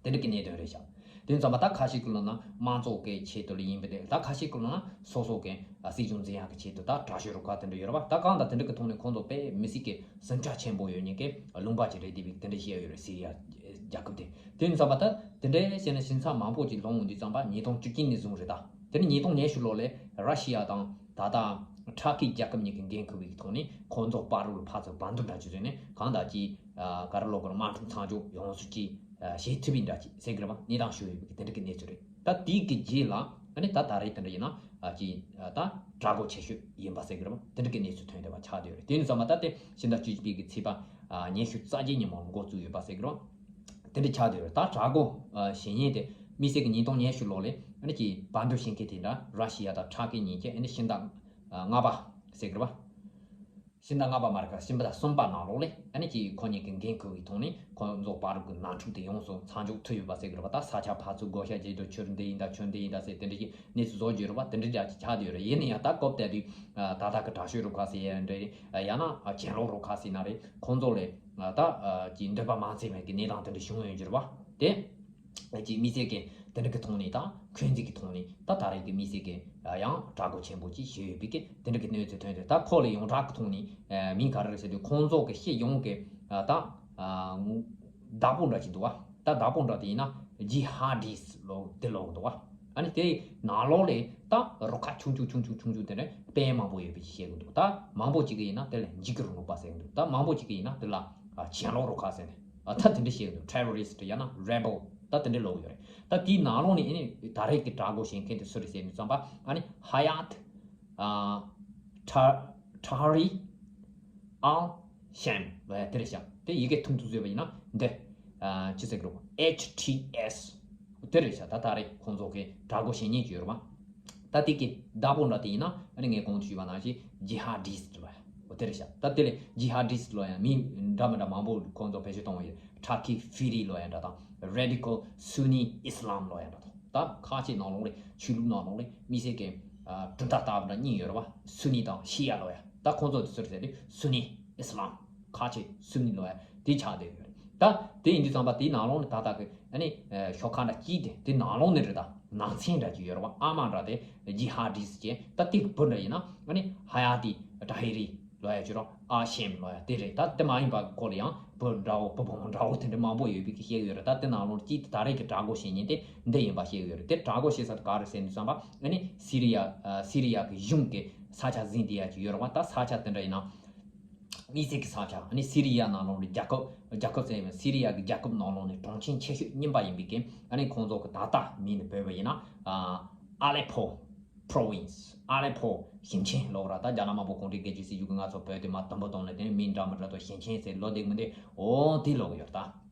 དེ་འདྲ་གི་གནད་དོན་རེད་ཤག་དེ་ཙམ་པ་ད་ཁ་ཤས་ཀྱིས་ལབ་ན་དམངས་གཙོ་གི་ཆེད་དུ་ལ་ཡིན་པ་དེ། ད་ཁ་ཤས་ཀྱིས་ལབ་ན་སོ་སོ་གི་ཨ་སྲིད་གཞུང་འཛིན་ཡག་གི་ཆེད་དུ་ད་དྲག་ཤོས་རུ་ཁག་དེ་འདྲ་ཡོད་རེད་པ། ད་གང་ལྟར་དེ་འདྲ་གི་ཐོག་ནས་ཁོང་ཚོ་དཔེ་མི་སྲིད་ཀྱི་ཟིང་ཆ་ཆེན་པོ་ཡོད་མཁན་གྱི་ལུང་པ་ཅིག་རེད་བསྡད་པའི་དེ་འདྲ་བཤད་ཡོད་རེད། སི་རི་ཡ་རྒྱལ་ཁབ་དེ། དེ་ཙམ་པ་ད་དེ་འདྲ་བྱས་ནས་ཕྱི་ཟླ་མང་པོ་ཅིག་ལོན་ཡོང་དུས་ཙམ་པ་ཉིས་སྟོང་བཅུ་གཅིག་ནས་བཟུང་རེད། ད་དེ་ནས་ཉིས་སྟོང་ཉི་ཤུ་ལོ་ལ་ར་ཤི་ཡ་དང་ད་ལྟ་ཊར་ཀི་རྒྱལ་ཁབ་གཉིས་ཀྱིས་འགན་འཁུར་བའི་ཐོག་ནས་ཁོང་ཚོ་བར་རུ་ཕར་ཚུར་བར་འདུམ་འདྲ་ཅིག་བཟོས་ནས་གང་ལྟར་གྱི་ཨ་ག་རེ་ལབ་དགོས་རེད། དམག་འཁྲུག་མཚམས་འཇོག་ཡོང་སྲིད་ཀྱི་ཨ་བྱེད་ཐུབ་པའི་འདྲ་ཅིག་ཟེར་གི་རེད་པ། གནས་སྟངས་ཞུ་ཡོད་པའི་དེ་འདྲ་གི་གནས་ཚུལ་རེད། ད་དེའི་གི་རྗེས་ལ་ཨ་ནི་ད་ད་རེས་དེ་འདྲ་ཡིན་ན་ཨ་ཅི་ཨ་ད་དྲག་རྒོལ་ཆེ་ཤོས་ཡིན་པ་ཟེར་གི་རེད་པ། དེ་འདྲ་གི་གནས་ཚུལ་ཐོན་བསྡད་པ་ཆགས་བསྡད་ཡོད་རེད། དེ་ཡིན་ཙང་མ་ད་དེ་ཕྱི་ཟླ་བཅུ་གཅིག་པའི་གི་ཚེས་པ་ཨ་ཉི་ཤུ་རྩ་བརྒྱད་ཉིན་མོ་འགོ་བཙུགས་ཡོད་པ་ཟེར་གི་རེད་པ། དེ་འདྲ་ཆགས་བསྡད་ཡོད་རེད། ད་དྲག་རྒོལ་ཨ་བྱེད་མཁན་དེ་དམིགས་བསལ་གི་ཉིས་སྟོང་ཉི་ཤུ་ལོ་ལ་ཨ་ནི་ཅི་བར་འདུམ་བྱེད་མཁན་དེ་འདྲ་ར་ཤི་ཡ་དང་ཊར་ཀི་གཉིས་ཀྱིས་ཨ་ནི་ཕྱི་ཟླ་ཨ་ལྔ་པ་ཟེར་གི་རེད་པ། ཕྱི་ཟླ་ལྔ་པ་མ་རེད་ཀ། ཕྱི་ཟླ་གསུམ་པ་ནང་ལོགས་ལ་ཨ་ནི་ཅིག་ཁོ་གཉིས་ཀྱི་འགན་འཁུར་བའི་ཐོག་ནས་ཁོང་ཚོ་བར་གྱི་ནང་འཁྲུག་དེ་ཡོངས་སུ་མཚམས་འཇོག་ཐུབ་ཡོད་པ་ཟེར་གི་རེད་པ། ད་ས་ཆ་ཕར་ཚུར་བགོ་བཤའ་བྱེད་དུས་ཁྱོད་འདི་ཡིན་ད་ཁྱོད་འདི་ཡིན་ད་ཟེར་དེ་འདྲ་ཞིག་གནས་ཚུལ་བཟོ་རྒྱུ་རེད་པ། དེ་འདྲ་ཅིག་ཆགས་བསྡད་ཡོད་རེད། ཡིན་ན་ཡང་ད་སྐབས་དེ་དུས་ད་ལྟ་གི་དྲག་ཤོས་རུ་ཁག་ཟེར་ཡ་འདྲ་ཡང་ན་གྱེན་ལོག་རུ་ཁག་ཟེར་ན་རེད། ཁོང་ཚོ་ལ་ད་ཅིག་འདོད་པ་མ་ཚིམ་པའི་གི་གནས་སྟངས་དེ་འདྲ་བྱུང་ཡོད་རྒྱུ་རེད་པ། དེ། ཅིག་དམིགས་བསལ་གྱི་དེ་འདྲ་གི་ཐོག་ནས་དང་འཁོན་འཛིན་གྱི་ཐོག་ནས་ད་ད་རེས་ཀྱི་དམིགས་བསལ་གྱི་ཡང་དྲག་རྒོལ་ཆེན་པོ་ཅིག་བྱས་ཡོད་པའི་གི་དེ་འདྲ་གི་གནས་ཚུལ་ཐོན་ཏེ། ད་ཁོ་ལ་ཡོངས་གྲགས་ཀྱི་ཐོག་ནས་མིང་ག་རེ་རེད་ཟེར་དུས་ཁོང་ཚོ་གི་སྤྱི་ཡོངས་ཀྱི་ད་བདག་པོ་འདྲ་ཅིག་འདུག་བ། ད་བདག་པོ་འདྲ་དེ་ཡིན་ན་ཇི་ཧ་ཌིས་ལོ་དེ་ལོ་འདུག་བ། ཨ་ནི་དེ་ནང་ལོགས་ལ་ད་རུ་ཁག་ཆུང་ཆུང་ཆུང་ཆུང་ཆུང་ཆུང་དེ་འདྲ་དཔེ་མང་པོ་ཡོད་པའི་ཅིག་བཤད་གི་འདུག་ད་མང་པོ་ཅིག་གི་ཡིན་ན་དེ་ལ་འཇིགས་སྐུལ་རུ་ཁག་ཟེར་གི་འདུག་ད་མང་པོ་ཅིག་གི་ཡིན་ན་དེ་ལ་གྱེན་ལོག་རུ་ཁག་ཟེར་ནས། ཨ་ད་དེ་འདྲ་བཤད་འདུག terrorist ཡང་ན་rebel ད་དེ་འདྲ་ལབ་ཡོད་རེད། ད་དེའི་ནང་ལོགས་ནས་ཨ་ནི་ད་རེས་ཀྱི་དྲག་རྒོལ་བྱེད་མཁན་དེ་སུ་རེད་ཟེར་ནས་བསམ་པ། ཨ་ནི་ཧ་ཡ་ཏི་ཨ་ཊ་ཊ་རི་ཨལ་ཤམ་ལབ་ཡ་དེ་རེད་ཤག་དེ་ཡི་གེ་ཐུང་ཐུང་བཟོས་པ་ཡིན་ན་འདི་ཨ་ཅི་ཟེར་གི་རེད། ཨེཆ་ཊི་ཨེས་དེ་རེད་ཤག་ད་ད་རེས་ཁོང་ཚོ་གི་དྲག་རྒོལ་བྱེད་མཁན་ཅིག་ཡོད་རེད་པ། ད་དེ་གི་བདག་པོ་འདྲ་དེ་ཡིན་ན་ཨ་ནི་ངས་གོང་དུ་ཞུས་པ་ནང་བཞིན་ཇི་ཧ་ཌིས་ལོ་ཡ། འོ་དེ་རེད་ཤག་ད་དེ་ལས་ཇི་ཧ་ཌིས་ལོ་ཡ་མི་འདྲ་མི་འདྲ་མང་པོ་ཁོང་ཚོ་བེད་སྤྱོད་གཏོང་བ་ཡོད། ཊར་ཀི་ཧྥི་རི་ལོ་ཡ་འདྲ་དང་རེ་ཌི་ཀལ་སུ་ནི་ཨི་སི་ལམ་ལོ་ཡ་འདྲ་དང་། ད་ཁ་ཆེ་ནང་ལོགས་ལས་ཆོས་ལུགས་ནང་ལོགས་ལས་མི་སེར་གི་གྲུབ་མཐའ་ལྟ་བུ་འདྲ་གཉིས་ཡོད་རེད་བ། སུ་ནི་དང་ཤི་ཡ་ལོ་ཡ། ད་ཁོང་ཚོ་དེ་ཚོར་ཟེར་དུས་སུ་ནི་ཨི་སི་ལམ། ཁ་ཆེ་སུ་ནི་ལོ་ཡ་དེ་ཆགས་བསྡད་ཡོད་རེད། ད་དེ་ཡིན་དུས་ཙམ་པ་དེའི་ནང་ལོགས་ནས་ད་ལྟ་གི་ཨ་ནི་ཤོག་ཁག་འདྲ་གཅིག་དེ་དེ་ནང་ལོགས་ནས་རེད། ད་ནང་ཚན་འདྲ་གཅིག་ཡོད་རེད་བ། ཨ་མ་འདྲ་དེ་ཇི་ཧ་ཌིས་ཅན། ད་དེ་གི་བུ་འདྲ་ཡིན་ན་ཨ་ནི་ཧ་ཡ་ཏི་ཏ་ཧི་རི་ལོ་ཡ་བྱོས་རོགས། ཨ་ཤེམ་ལོ་ཡ་དེ་རེད། ད་དེ་མ་ཡིན་པ་སྐོར་ལ་ཡང་བུ་འདྲ་བོ་བུ་བུ་མོ་འདྲ་བོ་དེ་འདྲ་མང་པོ་ཡོད་པའི་གི་བཤད་ཀྱི་ཡོད་རེད། ད་དེ་ནང་ལོགས་གཅིག་དེ་ད་རེས་ཀྱི་དྲག་རྒོལ་བྱེད་མཁན་དེ་འདི་ཡིན་པ་བཤད་ཀྱི་ཡོད་རེད། དེ་དྲག་རྒོལ་བྱེད་ས་དེ་ག་རེད་ཟེར་དུས་ཙམ་པ་ཨ་ནི་སི་རི་ཡ་སི་རི་ཡ་གི་གཞུང་གི་ས་ཆ་ཟིན་བསྡད་ཡ་ཅིག་ཡོད་རེད་བ། ད་ས་ཆ་དེ་འདྲ་ཡིན་ན། དམིགས་བསལ་གྱི་ས་ཆ་ཨ་ནི་སི་རི་ཡ་ནང་ལོགས་ནས་རྒྱལ་ཁབ་རྒྱལ་ཁབ་ཟེར་བའི་སི་རི་ཡ་གི་རྒྱལ་ཁབ་ནང་ལོགས་ནས་གྲོང་ཁྱེར་ཆེ་ཤོས་རྙིང་པ་ཡིན་པའི་གི་ཨ་ནི་ཁོང་ཚོ་གི་ད་ལྟ་མིང་ནས་བོས་པ་ཡིན་ན་ཨ་ཨ་ལེ་ཕོ་པྲོ་ཝིན་སི། ཨ་ལེ་ཕོ་ཞིང་ཆེན་ལབ་ར། ད་རྒྱ་ནག་དམར་པོ་གུང་ཁྲན་སྒེར་གཅོད་སྲིད་གཞུང་གིས་ང་ཚོ་བོད་དེ་མར་དུམ་བུ་བཏང་ནས་དེ་ནས་མིང་འདྲ་མི་འདྲ་དང་ཞིང་ཆེན་ཟེར་ལབ་བསྡད་མི་འདུག་འོ་དེ་ལབ་ཀྱི་ཡོད་རེད། ད་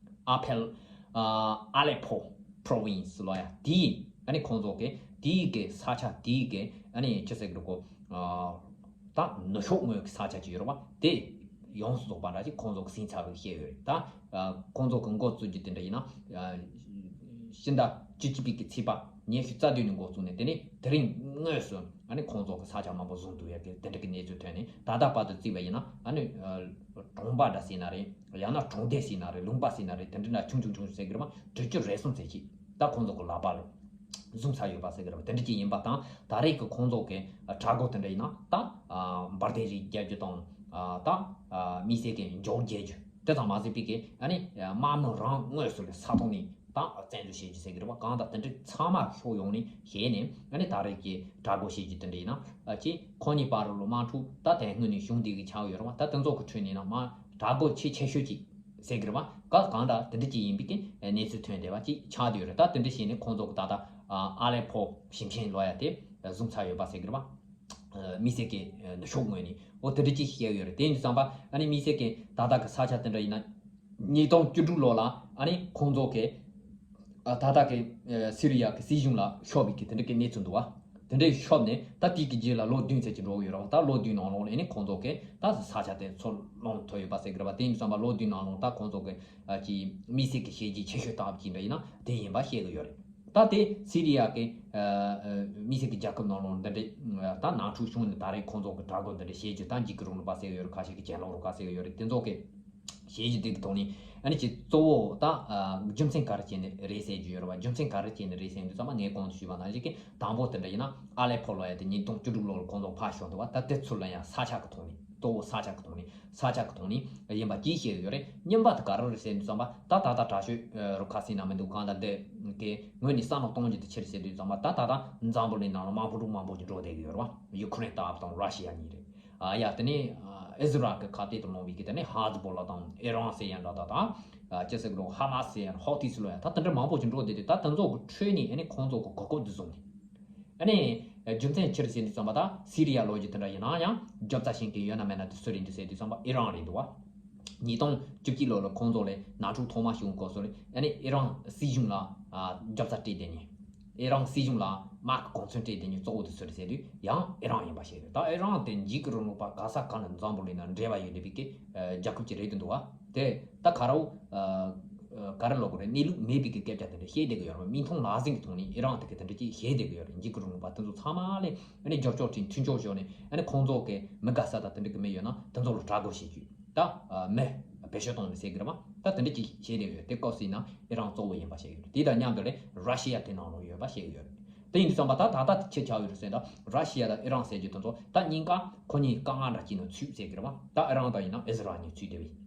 ཨ་ཕེལ་ཨ་ཨ་ལེ་ཕོ་པྲོ་ཝིན་སི་ལབ་ཡ་དེ་ཨ་ནི་ཁོང་ཚོ་གི་དེའི་གི་ས་ཆ་དེའི་གི་ཨ་ནི་ཅི་ཟེར་གི་རེད་གོ། ད་ནུབ་ཕྱོགས་ངོས་ཀྱི་ས་ཆ་ཅིག་ཡོད་རེད་བ། དེ་ཡོངས་སུ་རྫོགས་པ་འདྲ་ཅིག་ཁོང་ཚོ་གི་ཟིན་ཚར་བའི་བཤད་ཡོད་རེད། ད་ཁོང་ཚོ་གི་འགོ་བཙུགས་རྒྱུ་དེ་འདྲ་ཡིན་ན་ཕྱི་ཟླ་བཅུ་གཅིག་པའི་གི་ཚེས་པ་ཉི་ཤུ་རྩ་བདུན་ནས་འགོ་བཙུགས་ནས་དེ་ནས་དེ་རིང་དངོས་སུ་ཨ་ནི་ཁོང་ཚོ་གི་ས་ཆ་མང་པོ་བཟུང་འདུག་ཡ་གི་དེ་འདྲ་གི་གནས་ཚུལ་ཐོན་ནས། ད་ལྟ་བར་དུ་བརྩིས་པ་ཡིན་ན་ཨ་ནི་གྲོང་པ་འདྲ་ཟེར་ན་རེད། ཡང་ན་གྲོང་སྡེ་ཟེར་ན་རེད། ལུང་པ་ཟེར་ན་རེད། དེ་འདྲ་འདྲ་ཆུང་ཆུང་ཆུང་ཆུང་ཟེར་གི་རེད་བ། དྲུག་ཅུ་རེ་གསུམ་ཟེར་གྱི་ད་ཁོང་ཚོ་གི་ལག་པ་ལ་བཟུང་ཚར་ཡོད་པ་ཟེར་གི་རེད་བ། དེ་འདྲ་ཅིག་ཡིན་པ་དང་། ད་རེས་ཀྱི་ཁོང་ཚོ་གི་དྲག་རྒོལ་དེ་འདྲ་ཡིན་ན་ད་འབར་མདེལ་རིགས་རྒྱག་རྒྱུ་དང་། ད་དམིགས་བསལ་གྱི་མགྱོགས་རྒྱག་རྒྱུ་དེ་ཙམ་མ་ཟད་པའི་གི་ཨ་ནི་དམག་མི་རང་དངོས་སུ་ལ་ས་ཐོག་ནས་ད་བཙན་འཛུལ་བྱེད་རྒྱུ་ཟེར་གི་རེད་བ། གང་ལྟར་དེ་འདྲ་ཚང་མ་ཕྱོགས་ཡོངས་ནས་བྱས་ནས་ཨ་ནི་ད་རེས་ཀྱི་དྲག་རྒོལ་བྱེད་རྒྱུ་དེ་འདྲ་ཡིན་ན། ཨ་ཅེ་ཁོ་གཉིས་བར་ལ་དམག་འཁྲུག་ད་དེ་སྔོན་ནས་བྱུང་བསྡད་གི་ཆགས་ཡོད་རེད་བ། ད་དེ་ཚོ་གི་ཁྲོད་ནས་ན་མ་དྲག་རྒོལ་ཆེས་ཆེ་ཤོས་ཅིག་ཟེར་གི་རེད་བ། ག་གང་ལྟར་དེ་འདྲ་ཅིག་ཡིན་པའི་གི་གནས་ཚུལ་ཐོན་བསྡད་པ་ཅིག་ཆགས་བསྡད་ཡོད་རེད། ད་དེ་འདྲ་བྱས་ནས་ཁོང་ཚོ་གི་ད་ལྟ་ཨ་ལེ་ཕོ་ཞིང་ཆེན་ལབ་ཡ་དེ་བཟུང་ཚར་ཡོད་པ་ཟེར་གི་རེད་བ། དམིགས་བསལ་གྱི་ནུབ་ཕྱོགས་ངོས་ནས་འོ་དེ་འདྲ་ཅིག་བཤད་ཡོད་རེད། དེ་ཡིན་དུས་ཙམ་པ་ཨ་ནི་དམིགས་བསལ་གྱི་ད་ལྟ་གི་ས་ཆ་དེ་འདྲ་ཡིན་ན། ཉིས་སྟོང་བཅུ་དྲུག་ལོ་ལ་ཨ་ནི་ཁོང་ཚོ་གི་ཨ་ད་ལྟ་གི་ཨ་སི་རི་ཡ་གི་སྲིད་གཞུང་ལ་ཤོར་བའི་གི་དེ་འདྲ་གི་གནས་ཚུལ་འདུག་བ། དེ་འདྲའི་ཤོར་ནས་ད་དེའི་གི་རྗེས་ལ་ལོ་བདུན་ཙམ་ཅིག་འགྲོ་གི་ཡོད་རེད་བ། ད་ལོ་བདུན་ནང་ལོགས་ལ་ཨ་ནི་ཁོང་ཚོ་གི་ད་ས་ཆ་དེ་ཚུར་ལོངས་ཐུབ་ཡོད་པ་ཟེར་གི་རེད་བ། དེ་ཡིན་དུས་ཙམ་པ་ལོ་བདུན་ནང་ལོགས་ད་ཁོང་ཚོ་གི་ཨ་ཅི་དམིགས་བསལ་གྱི་བྱས་རྗེས་ཆེ་ཤོས་ལྟ་བུ་ཅིག་འདྲ་ཡིན་ན་དེ་ཡིན་པ་བཤད་གི་ཡོད་རེད། ད་དེ་སི་རི་ཡ་གི་ཨ་ཨ་དམིགས་བསལ་གྱི་རྒྱལ་ཁབ་ནང་ལོགས་འདི་འདྲའི་ད་ནང་འཁྲུག་བྱུང་ནས་ད་རེས་ཁོང་ཚོ་གི་དྲག་རྒོལ་འདི་འདྲ་བྱེད་རྒྱུ་ད་འཇིགས་སྐུལ་རིང་ལུགས་པ་ཟེར་ཡོད་རེད། ཁ་ཤས་ཀྱིས་གྱེན་ལོག་རུ་ཁག་ཟེར་གི་ཡོད་རེད། དེ་ཚོ་གི་བྱས་རྗེས་དེ་གི་ཐོག་ནས་ཨ་ནི་ཅིག་གཙོ་བོ་ད་ཨ་རྒྱུ་མཚན་ག་རེ་བྱས་ནས་རེད་ཟེར་རྒྱུ་ཡོད་རེད་བ། རྒྱུ་མཚན་ག་རེ་བྱས་ནས་རེད་ཟེར་དུས་ཙམ་པ་ངས་གོང་དུ་ཞུས་པ་ནང་བཞིན་གྱི་དང་པོ་དེ་འདྲ་ཡིན་ན་ཨ་ལེ་ཕོ་ལབ་ཡ་དེ་ཉིས་སྟོང་བཅུ་དྲུག་ལོ་ལ་ཁོང་ཚོ་ཕར་ཤོར་འདུག་བ། ད་དེ་ཚུར་ལ་ཡང་ས་ཆ་གི་ཐོག་ནས་གཙོ་བོ་ས་ཆ་གི་ཐོག་ནས་ས་ཆ་གི་ཐོག་ནས་ཡིན་པ་ཅིག་བཤད་ཀྱི་ཡོད་རེད། གཉིས་པ་དེ་ག་རེ་རེད་ཟེར་དུས་ཙམ་པ་ད་ད་ལྟ་དྲག་ཤོས་རུ་ཁག་ཟེར་ན་མི་འདུག་གང་ལྟར་འདི་གི་ངོས་ནས་བསམ་བློ་གཏོང་རྒྱུ་དེ་ཆི་རེད་ཟེར་དུས་ཙམ་པ་ད་ད་ལྟ་འཛམ་བུ་གླིང་ནང་ལ་དམག་འཁྲུག་མང་པོ་ཅིག་འགྲོ་བསྡད་ཀྱི་ཡོད་རེད་བ། ཡུ་ཁུ་རེན་དང་ར་ཤི་ཡ་གཉིས་རེད། ཨ་ཡ་དེ་ནས་ཨ་ཨི་ཟི་རལ་གྱི་ཁ་གཏད་དུ་ལངས་པའི་གི་དེ་ནས་ཧ་ཛི་བོ་ལ་དང་ཨི་རན་ཟེར་ཡ་འདྲ་ད་དང་ཨ་ཅི་ཟེར་གི་རོ་ཧ་མ་སི་ཟེར་ཡ་ཧོ་ཏི་སི་ལོ་ཡ་ད་དེ་འདྲ་མང་པོ་ཅིག་འགྲོ་བསྡད་དུས་ད་དེ་ཚོ་གི་ཁྲོད་ནས་ཨ་ནི་ཁོང་ཚོ་གི་གོ་སྐབས་འདི་བཟུང་ནས་ཨ་ནི་རྒྱུ་མཚན་ཆི་རེད་ཟེར་དུས་ཙམ་པ་ད་སི་རི་ཡ་ལོ་རྒྱུས་དེ་འདྲ་ཡིན་ན་ཡང་རྒྱབ་རྩ་བྱེད་མཁན་ཡོད་ན་མེད་ན་དེ་སུ་རེད་འདུག་ཟེར་དུས་ཙམ་པ་ཨི་རན་རེད་འདུག་བ། ཉིས་སྟོང་བཅུ་གཅིག་ལོ་ལ་ཁོང་ཚོ་ལ་ནང་འཁྲུག་ཐོག་མ་བྱུང་སྐབས་སུ་ལ་ཨ་ནི་ཨི་རན་སྲིད་གཞུང་ལ་ཨ་རྒྱབ་རྩ་སྤྲད་བསྡད་ནས། ཨི་རན་སྲིད་གཞུང་ལ་དམག་གི་གོ་མཚོན་སྤྲད་བསྡད་མཁན་གཙོ་བོ་དེ་སུ་རེད་ཟེར་དུས་ཡང་ཨི་རན་ཡིན་པ་ཤེས་དགོས། ད་ཨི་རན་དེ་འཇིགས་སྐུལ་རིང་ལུགས་པ་ག་ས་ག་ནས་འཛམ་བུ་གླིང་ནང་འབྲེལ་བ་ཡོད་བསྡད་པའི་གི་རྒྱལ་ཁབ་ཅིག་རེད་འདུག་བ། དེ་ད་ག་ར་བོ་ག་རེ་ལབ་དགོས་རེད། གནས་ལུགས་མེད་པའི་གི་སྐད་ཆ་དེ་འདྲ་བཤད་བསྡད་གི་ཡོད་རེད། མིག་མཐོང་ལག་ཟིན་གི་ཐོག་ནས་ཨི་རན་དེ་གི་དེ་འདྲ་ཅིག་བཤད་བསྡད་གི་ཡོད་རེད། འཇིགས་སྐུལ་རིང་ལུགས་པ་དེ་ཚོ་ཚང་མ་ལ་ཨ་ནི་རྒྱབ་སྐྱོར་བྱས་མཐུན་སྦྱོར་བྱས་ནས་ཨ་ནི་ཁོང་ཚོ་གི་མི་དགའ་ས་དང་དེ་འདྲ་གི་མི་ཡོད་ན་དེ་ཚོ་ལ་དྲག་རྒོལ་བྱེད་རྒྱུ། ད་མི་བེད་སྤྱོད་གཏོང་ནས་ཟེར་གི་རེད་བ། ད་དེ་འདྲ་ཅིག་བྱས་བསྡད་ཡོད། དེ་སྐབས་སུ་ཡིན་ན་ཨི་རན་གཙོ་བོ་ཡིན་པ་བཤད་ཡོད་རེད། དེ་དང་མཉམ་དུ་ལས་ར་ཤི་ཡ་དེ་ནང་ལོགས་ཡོད་པ་བཤད་ཡོད་རེད། དེ་ཡིན་དུས་ཙམ་པ་ད་ད་ལྟ་ཆེ་ཆགས་ཡོད་རེད་ཟེར། ད་ར་ཤི་ཡ་དང་ཨི་རན་ཟེར་རྒྱུ་དེ་ཚོ་ད་གཉིས་ཀ་ཁོ་གཉིས་དཀའ་ངལ་འདྲ་གཅིག་ནང་ཚུད་ཟེར་གི་རེད་བ། ད་ཨི་རན་དང་ཡིན་ན་ཨི་ཟི་རལ་གཉིས་ཚུད་བསྡད་པ་ཡིན།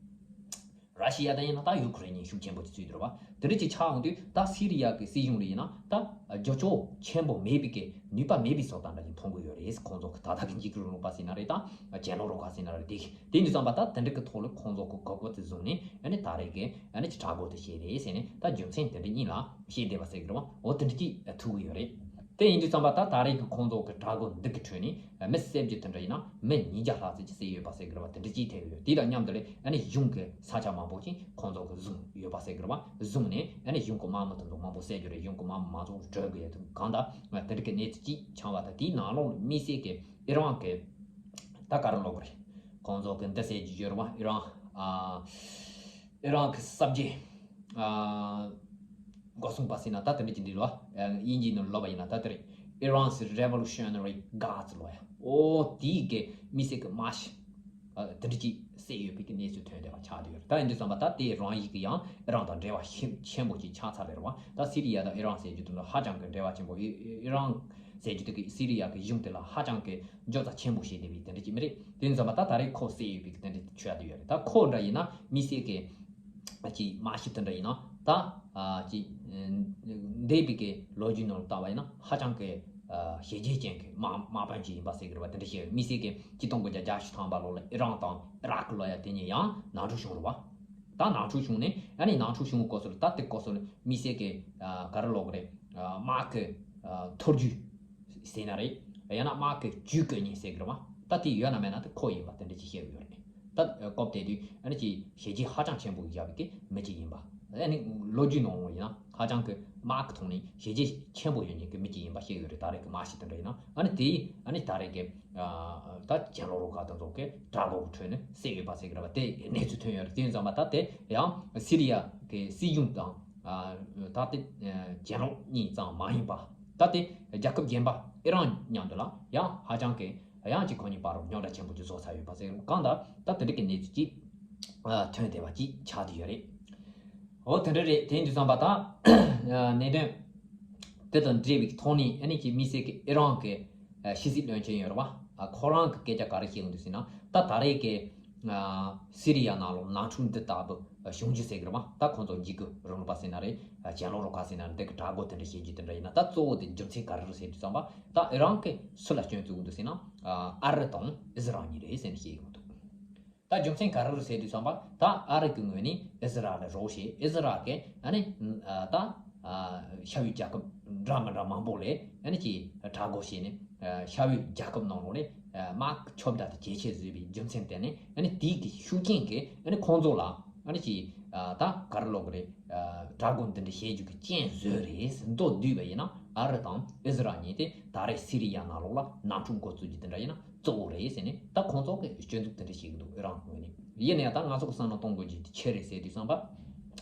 ར་ཤི་ཡ་དང་ཡིན་ན་ད་ཡུ་ཁུ་རེན་གཉིས་ཤུགས་ཆེན་པོ་ཅིག་ཚུད་བསྡད་རེད་བ། དེ་འདྲ་ཅིག་ཆགས་ཡོང་དུས་ད་སི་རི་ཡ་གི་སྲིད་གཞུང་ལ་ཡིན་ན་ད་རྒྱབ་སྐྱོར་ཆེན་པོ་མེད་པའི་གི་ནུས་པ་མེད་པའི་བཟོ་ལྟ་འདྲ་ཅིག་མཐོང་གི་ཡོད་རེད། ཁོང་ཚོ་གི་ད་ལྟ་གི་འཇིགས་སྐུལ་རིང་ལུགས་པ་ཟེར་ན་རེད། ད་གྱེན་ལོག་རུ་ཁག་ཟེར་ན་རེད། དེ་དེ་ཡིན་དུས་ཙམ་པ་ད་དེ་འདྲ་གི་ཐོག་ལ་ཁོང་ཚོ་གི་གོ་སྐབས་དེ་བཟུང་ནས་ཨ་ནི་ད་རེས་ཀྱི་ཨ་ནི་ཅིག་དྲག་རྒོལ་དེ་བྱས་རེད་ཟེར་ནས། ད་རྒྱུ་མཚན་དེ་འདྲ་གཉིས་ལ་བཤད་བསྡད་པ་ཟེར་གི་རེད་བ། འོ་དེ་འདྲ་ཅིག་ཐུག་གི་ཡོད་རེད། དེ་ཡིན་དུས་ཙམ་པ་ད་ད་རེས་ཀྱི་ཁོང་ཚོ་གི་དྲག་རྒོལ་འདི་གི་ཁྲོད་ནས་མི་བསད་རྒྱུ་དེ་འདྲ་ཡིན་ན་མི་ཉིས་བརྒྱ་ལྷག་ཙམ་ཅིག་བསད་ཡོད་པ་ཟེར་གི་རེད་བ། དེ་འདྲ་ཅིག་ཐེབས་ཡོད། དེ་དང་མཉམ་དུ་ལས་ཨ་ནི་གཞུང་གི་ས་ཆ་མང་པོ་ཅིག་ཁོང་ཚོ་གི་བཟུང་ཡོད་པ་ཟེར་གི་རེད་བ། བཟུང་ནས་ཨ་ནི་གཞུང་གི་དམག་མི་དེ་ཚོ་མང་པོ་བསད་རྒྱུ་རེད། གཞུང་གི་དམག་མི་མང་ཚོགས་བྲོས་གི་ཡོད་དུས་གང་ལྟར་དེ་འདྲ་གི་གནས་ཚུལ་ཅིག་ཆགས་པ་དང་། དེའི་ནང་ལོགས་ལ་དམིགས་བསལ་གི་ཨི་རན་གི་ད་ག་རེ་ལབ་དགོས་རེད། ཁོང་ཚོ་གི་འདི་ཟེར་གྱི་ཡོད་རེད་བ། ཨི་རན་ཨ། ཨི་རན་གི་གསར་བརྗེ། ཨ། འགོ་སྲུང་པ་ཟེར་ན་ད་དེ་འདྲ་ཅིག་འདི་ལོ། ཨ། དབྱིན་ཇིའི་ནང་ལབ་པ་ཡིན་ན་ད་དེ་རེད། Iran's Revolutionary Guards ལོ་ཡ། ཨོ་དེའི་གི་དམིགས་བསལ་གི་དམག་ཞིག་ཨ། དེ་འདྲ་ཅིག་བསད་ཡོད་པའི་གི་གནས་ཚུལ་ཐོན་བསྡད་པ་ཆགས་བསྡད་ཡོད་རེད། ད་ཡིན་དུས་ཙམ་པ་ད་དེ་རང་ཡིག་གི་ཡང་ཨི་རན་དང་འབྲེལ་བ་ཤིན་ཆེན་པོ་ཅིག་ཆགས་ཚར་བསྡད་རེད་བ། ད་སི་རི་ཡ་དང་ཨི་རན་ཟེར་རྒྱུ་དེ་ཚོ་ཧ་ཅང་གི་འབྲེལ་བ་ཆེན་པོ། ཨི་ཨི་རན་ཟེར་རྒྱུ་དེ་གི་སི་རི་ཡ་གི་གཞུང་དེ་ལ་ཧ་ཅང་གི་འཇོག་རྩ་ཆེན་པོ་བྱས་བསྡད་པའི་དེ་འདྲ་ཅིག་མི་རེད། དེ་ཡིན་ཙམ་པ་ད་ད་རེས་ཁོ་བསད་ཡོད་པའི་གི་དེ་འདྲ་ཆགས་བསྡད་ཡོད་རེད། ད་ཁོ་འདྲ་ཡིན་ན་དམིགས་བསལ་གི་ཅིག་མ་གཞི་དེ་འདྲ་ཡིན་ན་ད་ཨ་ཅིག་འདས་པའི་གི་ལོ་རྒྱུས་ནང་ལ་བལྟ་བ་ཡིན་ན་ཧ་ཅང་གི་ཨ་ཞི་རྒྱས་ཅན་གི་དམག་དམག་དཔོན་ཅིག་ཡིན་པ་ཟེར་གི་རེད་བ། དེ་འདྲ་བཤད་ཡོད། དམིགས་བསལ་གི་ཆིག་སྟོང་དགུ་བརྒྱ་བརྒྱད་ཅུ་ཐམ་པ་ལོ་ལ་ཨི་རན་དང་ཨི་རག་ལོ་ཡ་དེ་གཉིས་ཡང་ནང་འཁྲུག་བྱུང་རེད་བ། ད་ནང་འཁྲུག་བྱུང་ནས་ཨ་ནི་ནང་འཁྲུག་བྱུང་བའི་སྐབས་སུ་ལ་ད་དེ་སྐབས་སུ་ལ་དམིགས་བསལ་གི་ཨ་ག་རེ་ལབ་དགོས་རེད། ཨ་དམག་གི་ཨ་ཐོར་རྒྱུག་ཟེར་ན་རེད། ཡང་ན་དམག་གི་ཇུས་བཀོད་མཁན་ཟེར་གི་རེད་བ། ད་དེ་ཡོད་ན་མེད་ན་དེ་ཁོ་ཡིན་པ་དེ་འདྲ་ཅིག་བཤད་གི་ཡོད་རེད། ད་སྐབས་དེ་དུས་ཨ་ནི་ཅིག་ཞི་རྒྱས་ཧ་ཅང་ཆེན་པོ་བཞག་པའི་གི་མི་ཅིག་ཡིན་པ། ཨ་ནི་ལོ་རྒྱུས་ནང་ལ་ཡིན་ན་ཧ་ཅང་གི་དམག་གི་ཐོག་ནས་ཞི་རྒྱས་ཆེན་པོ་ཡོད་མཁན་གི་མི་ཅིག་ཡིན་པ་བཤད་གི་ཡོད་རེད། ད་རེས་ཀྱི་དམག་ཞི་དེ་འདྲ་ཡིན་ན། ཨ་ནི་དེ་ཨ་ནི་ད་རེས་ཀྱི་ཨ་ད་གྱེན་ལོག་རོགས་ཁ་དེ་ཚོ་གི་དྲག་པོ་གི་ཁྲོད་ནས་བསད་ཡོད་པ་ཟེར་གི་རེད་བ། དེ་གནས་ཚུལ་ཐོན་ཡོད་རེད། དེ་ཡིན་ཙམ་པ་ད་དེ་ཡང་སི་རི་ཡ་གི་སྲིད་གཞུང་དང་ཨ་ད་དེ་ཨ་གྱེན་ལོག་གཉིས་ཙམ་མ་ཡིན་པ། ད་དེ་རྒྱལ་ཁབ་གཞན་པ་ཨི་རན་མཉམ་དུ་ལ་ཡང་ཧ་ཅང་གི་ཡང་ཅིག་ཁོ་གཉིས་བར་རུ་རྙོག་དྲ་ཆེན་པོ་ཅིག་བཟོ་ཚར་ཡོད་པ་ཟེར། གང་ལྟར་ད་དེ་འདྲ་གི་གནས་ཚུལ་ཅིག་ཨ་ཐོན་བསྡད་པ་ཅིག་ཆགས་བསྡད་ཡོད་རེད། འོ་དེ་འདྲ་རེད། དེ་ཡིན་དུས་ཙམ་པ་ད་ཨ་གནད་དོན་དེ་དང་འབྲེལ་བའི་ཐོག་ནས་ཨ་ནི་ཅིག་དམིགས་བསལ་གི་ཨི་རན་གི་ཨ་ཕྱི་སྲིད་བློན་ཆེན་ཡོད་རེད་བ། ཨ་ཁོ་རང་གི་སྐད་ཆ་ག་རེ་བཤད་ཡོང་འདུག་ཟེར་ན། ད་ད་རེས་ཀྱི་ཨ་སི་རི་ཡ་ནང་ལོགས་ནང་འཁྲུག་འདི་ལྟ་བུ་བྱུང་རྒྱུ་ཟེར་གི་རེད་བ། ད་ཁོང་ཚོ་འཇིགས་སྐུལ་རིང་ལུགས་པ་ཟེར་ན་རེད། ཨ་གྱེན་ལོག་རོགས་ཁ་ཟེར་ན་རེད། འདི་གི་དྲག་རྒོལ་དེ་འདྲ་བྱེད་རྒྱུ་དེ་འདྲ་ཡིན་ན། ད་གཙོ་བོ་དེ་རྒྱུ་མཚན་ག་རེ་རེད་ཟེར་དུས་ཙམ་པ་ད་ཨི་རན་གི་སུ་ལ་སྐྱོན་བཙུགས་འདུག་ཟེར་ན། ཨ་ཨ་རི་དང་ཨི་ཟི་རལ་གཉིས་རེད་ཟེར་ནས་བཤད་ཡོང་འདུག་ད་རྒྱུ་མཚན་ག་རེ་རེད་ཟེར་དུས་ཙམ་པ་ད་ཨ་རི་གི་ངོས་ནས་ཨི་ཟི་རལ་ལ་རོགས་བྱས། ཨི་ཟི་རལ་གི་ཨ་ནི་ཨ་ད་ཨ་ཤར་བའི་རྒྱལ་ཁབ་འདྲ་མི་འདྲ་མང་པོ་ལ་ཨ་ནི་ཅིག་དྲག་རྒོལ་བྱས་ནས། ཨ་ཤར་བའི་རྒྱལ་ཁབ་ནང་ལོགས་ནས་ཨ་དམག་ཁྱབ་གདལ་དང་ཇེ་ཆེ་བཟོས་པའི་རྒྱུ་མཚན་དེ་ནི་ཨ་ནི་དེའི་གི་ཤུགས་རྐྱེན་གྱིས་ཨ་ནི་ཁོང་ཚོ་ལ་ཨ་ནི་ཅིག་ཨ་ད་ག་རེ་ལབ་དགོས་རེད། ཨ་དྲག་རྒོལ་འདི་འདྲ་བྱེད་རྒྱུ་གི་རྐྱེན་བཟོས་རེད་ཟེར་མདོར་བསྡུས་པ་ཡིན་ན། ཨ་རི་དང་ཨི་ཟི་རལ་གཉིས་དེ་ད་རེས་སི་རི་ཡ་ནང་ལོགས་ལ་ནང་འཁྲུག་འགོ་བཙུགས་རྒྱུ་དེ་འདྲ་ཡིན་ན་གཙོ་བོ་རེད་ཟེར་ནས་ད་ཁོང་ཚོ་གི་སྐྱོན་འཛུགས་དེ་འདྲ་བྱེད་ཀྱི་འདུག་ཨི་རན་གི་ངོས་ནས། ཡིན་ན་ཡང་ད་ང་ཚོ་གི་བསམ་བློ་གཏོང་དགོས་རྒྱུ་དེ་ཆི་རེད་ཟེར་དུས་ཙམ་པ།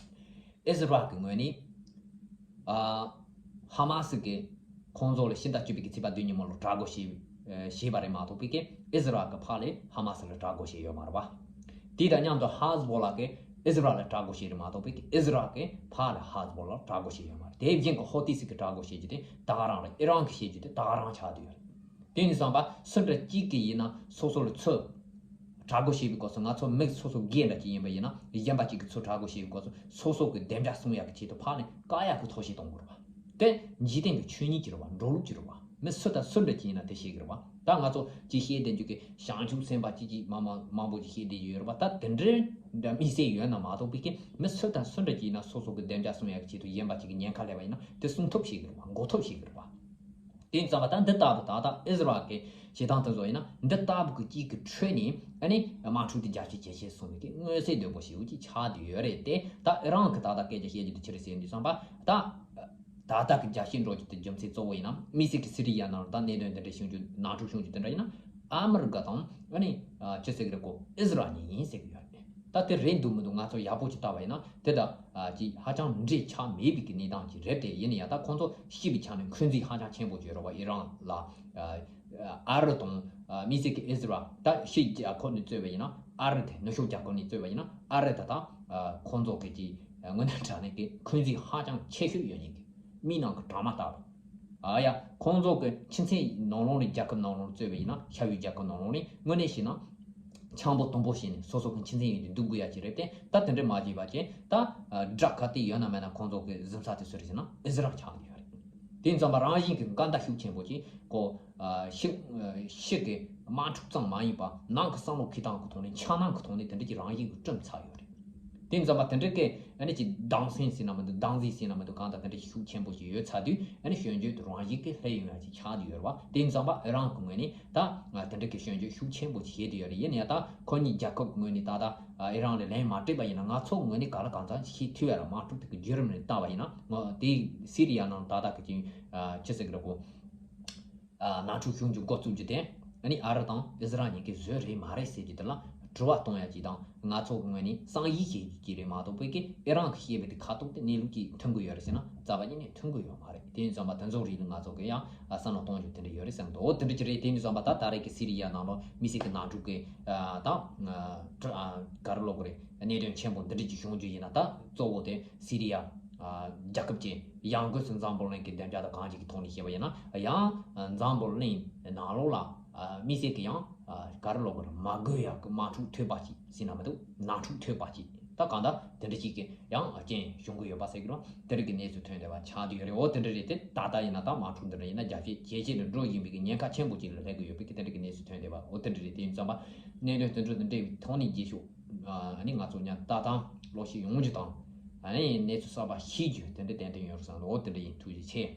ཨི་ཟི་རལ་གི་ངོས་ནས་ཨ་ཧ་མ་སི་གི་ཁོང་ཚོ་ལ་ཕྱི་ཟླ་བཅུ་པའི་གི་ཚེས་པ་བདུན་ཉིན་མོ་ལ་དྲག་རྒོལ་བྱས་བྱས་པ་རེད་མ་གཏོགས་པའི་གི་ཨི་ཟི་རལ་གི་ཕར་ལ་ཧ་མ་སི་ལ་དྲག་རྒོལ་བྱས་ཡོད་མ་རེད་པ། དེ་དང་མཉམ་དུ་ཧ་ཟི་བོ་ལ་གི་ཨི་ཟི་རལ་ལ་དྲག་རྒོལ་བྱས་རེད་མ་གཏོགས་པའི་གི་ཨི་ཟི་རལ་གི་ཕར་ལ་ཧ་ཟི་བོ་ལ་དྲག་རྒོལ་བྱས་ཡོད་མ་རེད། དེ་བཞིན་གི་ཧོ་ཏི་སི་གི་དྲག་རྒོལ་བྱེད་རྒྱུ་དེ་ད་ག་རང་རེད། ཨི་རན་གི་བྱེད་རྒྱུ་དེ་ད་ག་རང་ཆགས་བསྡད་ཡོད་རེད། དེ་ཡིན་ཙང་པ་སུ་འདྲ་གཅིག་གིས་ཡིན་ན་སོ་སོ་ལ་ཚུར་དྲག་རྒོལ་བྱེད་པའི་སྐབས་སུ། ང་ཚོ་མི་སོ་སོ་སྒེར་འདྲ་གཅིག་ཡིན་པ་ཡིན་ན་གཞན་པ་གཅིག་གིས་ཚུར་དྲག་རྒོལ་བྱེད་པའི་སྐབས་སུ་སོ་སོ་གི་བདེ་འཇགས་སྲུང་ཡག་གི་ཆེད་དུ་ཕར་ནས་བཀག་ཡག་གི་ཐབས་ཤེས་གཏོང་དགོས་རེད་པ། དེ་འཇིག་རྟེན་གྱི་ཆོས་ཉིད་ཅིག་རེད་པ། འགྲོ་ལུགས་ཅིག་རེད་པ། མི་སུ་དང་སུ་འདྲ་གཅིག་ཡིན་ན་དེ་བྱེད་ཀྱི་རེད་པ། ད་ང་ཚོ་ཅིག་བཤད་བསྡད་རྒྱུ་གི་བྱང་ཆུབ་སེམས་དཔའ་ཅིག་ཅིག་མ་མ་མང་པོ་ཅིག་བཤད་བསྡད་ཀྱི་ཡོད་རེད་པ། ད་དེ་འདྲའི་འདྲ་དམིགས་བསལ་ཡོད་ན་མ་གཏོགས་པའི་གི་མི་སུ་དང་སུ་འདྲ་གཅིག་ཡིན་ན་སོ་སོ་གི་བདེ་འཇགས་སྲུང་ཡག་གི་ཆེད་དུ་གཞན་པ་གཅིག་གིས་ཉེན་ཁ་སླེབས་པ་ཡིན་ན་དེ་སྲུང་ཐབས་བྱེད་ཀྱི་རེད་པ། འགོག་ཐབས་བྱེད་ཀྱི་རེད་པ། དེ་ཙམ་པ་ད་འདི་ལྟ་བུ་ད་ལྟ་ཨི་ཟི་རལ་གྱི་བྱེད་སྟངས་དེ་ཚོ་ཡིན་ན་འདི་ལྟ་བུ་གི་གཅིག་གི་ཁྲོད་ནས་ཨ་ནི་དམག་འཁྲུག་དེ་རྒྱ་ཆེ་ཇེ་ཆེ་སོང་བའི་གི་མངོན་གསལ་དོད་པོ་ཞེ་པོ་ཅིག་ཆགས་བསྡད་ཡོད་རེད། དེ་ད་ཨི་རན་གི་ད་ལྟ་སྐད་ཆ་བཤད་རྒྱུ་དེ་ཅི་རེད་ཟེར་དུས་ཙམ་པ། ད་ད་ལྟ་གི་རྒྱ་ཆེ་འགྲོ་རྒྱུ་དེ་རྒྱུ་མཚན་གཙོ་བོ་ཡིན་ན་དམིགས་བསལ་གི་སི་རི་ཡ་ནང་ད་གནད་དོན་དེ་འདྲ་བྱུང་རྒྱུ་ནང་འཁྲུག་བྱུང་རྒྱུ་དེ་འདྲ་ཡིན་ན་ཨ་མི་རི་ཀ་དང་ཨ་ནི་ཅི་ཟེར་གི་རེད་གོ་ཨི་ཟི་རལ་གཉིས་ཡིན་ཟེར་གི་ཡོད་རེད། ད་དེ་རེད་འདུག་མི་འདུག་ང་ཚོ་ཡག་པོ་ཅིག་ལྟ་བ་ཡིན་ན་དེ་ད་ཅིག་ཧ་ཅང་འདྲེས་ཆགས་མེད་པའི་གི་གནས་སྟངས་ཅིག་རེད་དེ། ཡིན་ན་ཡང་ད་ཁོང་ཚོ་སྤྱི་པའི་ཆ་ནས་འཁོན་འཛིན་ཧ་ཅང་ཆེན་པོ་ཅིག་ཡོད་རེད་བ། ཨི་རན་ལ་ཨ་རི་དང་དམིགས་བསལ་གི་ཨི་ཟི་རལ། ད་ཕྱི་རྒྱལ་ཁབ་ནས་རྩོད་པ་ཡིན་ན་ཨ་རི་དེ་ནུབ་ཕྱོགས་རྒྱལ་ཁབ་ནས་རྩོད་པ་ཡིན་ན་ཨ་རི་ད་ད་ཁོང་ཚོ་གི་ཅིག་དངོས་གནས་དྲང་གནས་ཀྱི་འཁོན་འཛིན་ཧ་ཅང་ཆེ་ཤོས་ཡོད་མཁན་གི་མིའི་ནང་གི་དྲ་མ་ལྟ་བུ། ཨ་ཡ། ཁོང་ཚོ་གི་ཁྱིམ་མཚེས་ནང་ལོགས་ནས་རྒྱལ་ཁབ་ནང་ལོགས་ནས་རྩོད་པ་ཡིན་ན་ཤར་ཡུལ་རྒྱལ་ཁབ་ནང་ལོགས་ནས་དངོས་གནས་བྱས་ན་འཆམ་པོ་དུམ་པོ་བྱས་ནས་སོ་སོ་གི་ཁྱིམ་མཚེས་ཡིན་དུས་འདུག་དགོས་ཡ་ཅིག་རེད་དེ། ད་དེ་འདྲ་མ་བྱས་པ་བྱས་ད་དགྲ་ག་དེ་ཡོད་ན་མེད་ན་ཁོང་ཚོ་གི་གཟིམ་ས་དེ་སུ་རེད་ཟེར་ན་ཨི་ཟི་རལ་ཆགས་ཀྱི་ཡོད་རེད། དེ་ཙམ་པ་རང་བཞིན་གྱི་འགལ་ཟླ་ཤུགས་ཆེན་པོ་ཅིག་གོ་ཕྱི་ཕྱི་གི་དམག་འཁྲུག་ཙམ་མ་ཡིན་པ་ནང་གི་བསམ་བློ་འཁྱེར་སྟངས་ཀྱི་ཐོག་ནས་འཆར་སྣང་གི་ཐོག་ནས་དེ་འདྲ་ཅིག་རང་བཞིན་གྱི་བསྐྲུན་ཚར་ཡོད་རེད། དེ་ཙམ་པ་དེ་འདྲ་གི་ཨ་ནི་ཅིག་སྡང་སེམས་ཟེར་ན་མི་འདུག་སྡང་ཟིག་ཟེར་ན་མི་འདུག་གང་ལྟར་དེ་འདྲ་ཤུགས་ཆེན་པོ་ཞིག་ཡོད་ཚར་དུས་ཨ་ནི་ཞོད་འཇགས་དེ་རང་བཞིན་གྱིས་སླེབས་ཡོང་ཡ་ཅིག་ཆགས་བསྡད་ཡོད་རེད་བ། དེ་ཙམ་པ་ཨི་རན་གི་ངོས་ནས་ད་ང་དེ་འདྲ་གི་ཞོད་འཇགས་ཤུགས་ཆེན་པོ་ཞིག་བྱེད་བསྡད་ཡོད་རེད། ཡིན་ན་ཡང་ད་ཁོ་གཉིས་རྒྱལ་ཁབ་ངོས་ནས་ད་ལྟ་ཨི་རན་ལ་ལན་མ་སྤྲད་པ་ཡིན་ན་ང་ཚོ་ངོས་ནས་ག་ལ་གང་འཚམ་ཤེས་ཐུབ་ཡ་ར་མ་ཐུབ་དེ་གི་བརྒྱུད་རིམ་ནས་བལྟས་པ་ཡིན་ན་ང་དེ་སི་རི་ཡ་ནང་ད་ལྟ་གི་ཅིག་ཅི་ཟེར་གི་རེད་གོ། ནང་འཁྲུག་བྱུང་རྒྱུ་འགོ་བཙུགས་རྒྱུ་དེ་ཨ་ནི་ཨ་རི་དང་ཨི་ཟི་རལ་གཉིས་ཀས་བཟོས་རེད་མ་རེད་ཟེར་རྒྱུ་དེ་ལ་དྲི་བ་གཏོང་ཡ་ཅིག་དང་ང་ཚོ་གི་ངོས་ནས་བསམ་ཡིག་བྱེད་རྒྱུ་ཅིག་རེད་མ་གཏོགས་བོད་ཀྱི་ཨི་རན་གྱིས་བཤད་པའི་དེ་ཁ་ཐུག་དེ་གནས་ལུགས་ཀྱིས་མཐུན་གི་ཡོད་རེད་ཟེར་ན་རྩ་བ་ཉིད་ནས་མཐུན་གི་ཡོད་མ་རེད། དེ་ཡིན་ཙམ་པ་དེ་ཚོ་རིགས་ལ་ང་ཚོ་གི་ཡང་བསམ་བློ་གཏོང་རྒྱུ་དེ་འདྲ་ཡོད་རེད་བསམ་འདུག་འོ་དེ་འདྲ་ཅིག་རེད། དེ་ཡིན་ཙམ་པ་ད་ད་རེས་ཀྱི་སི་རི་ཡ་ནང་ལོགས་དམིགས་བསལ་གྱི་ནང་འཁྲུག་གི་ད་ག་རེ་ལབ་དགོས་རེད། གནད་དོན་ཆེན་པོ་འདི་འདྲ་ཅིག་བྱུང་རྒྱུ་ཡིན་ན་ད་གཙོ་བོ་དེ་སི་རི་ཡ་རྒྱལ་ཁབ་ཀྱི་ཡང་སྒོས་སུ་འཛམ་བུ་གླིང་གི་བདེ་འཇགས་དང་གང་ཅིག་གི་ཐོག་ནས་བཤད་པ་ཡིན་ན་ཡང་འཛམ་བུ་གླིང་ནང་ལོགས་ལ་དམིགས་བསལ་གྱི་ཡང་ག་རེ་ལབ་དགོས་རེད། མ་དགོས་ཡག་གི་དམག་འཁྲུག་ཐོན་པ་ཅིག་ཟེར་ན་མི་འདུག་ནང་འཁྲུག་ཐོན་པ་ཅིག་ད་གང་ལྟར་དེ་འདྲ་ཅིག་གི་ཡང་རྐྱེན་བྱུང་གི་ཡོད་པ་ཟེར་གི་རེད། དེ་འདྲ་གི་གནས་ཚུལ་ཐོན་བསྡད་པ་ཆགས་བསྡད་ཡོད་རེད། འོ་དེ་འདྲ་རེད། དེ་ད་ལྟ་ཡིན་ན་ད་དམག་འཁྲུག་འདི་འདྲ་ཡིན་ན་རྒྱ་སྐྱེད་ཇེ་ཆེ་རུ་འགྲོ་བཞིན་པའི་གི་ཉེན་ཁ་ཆེན་པོ་ཅིག་ལ་སླེབས་ཀྱི་ཡོད་པའི་གི་དེ་འདྲ་གི་གནས་ཚུལ་ཐོན་བསྡད་པ་འོ་དེ་འདྲ་རེད། དེ་ཡིན་ཙམ་པ་གནད་དོན་དེ་འདྲ་དང་འབྲེལ་བའི་ཐོག་ནས་རྗེས་ཕྱོགས་ཨ་ནི་ང་ཚོ་ཉམས་ལྟ་སྟངས་ལོག་ཤེས་ཡོང་རྒྱུ་དང་ཨ་ནི་གནས་ཚུལ་གསར་པ་ཤེས་རྒྱུ་དེ་འདྲ་ཏན་ཏན་ཡོང་རུ་བསམ་འདུག་འོ་དེ་འདྲ་ཡིན། ཐུགས་རྗེ་ཆེ།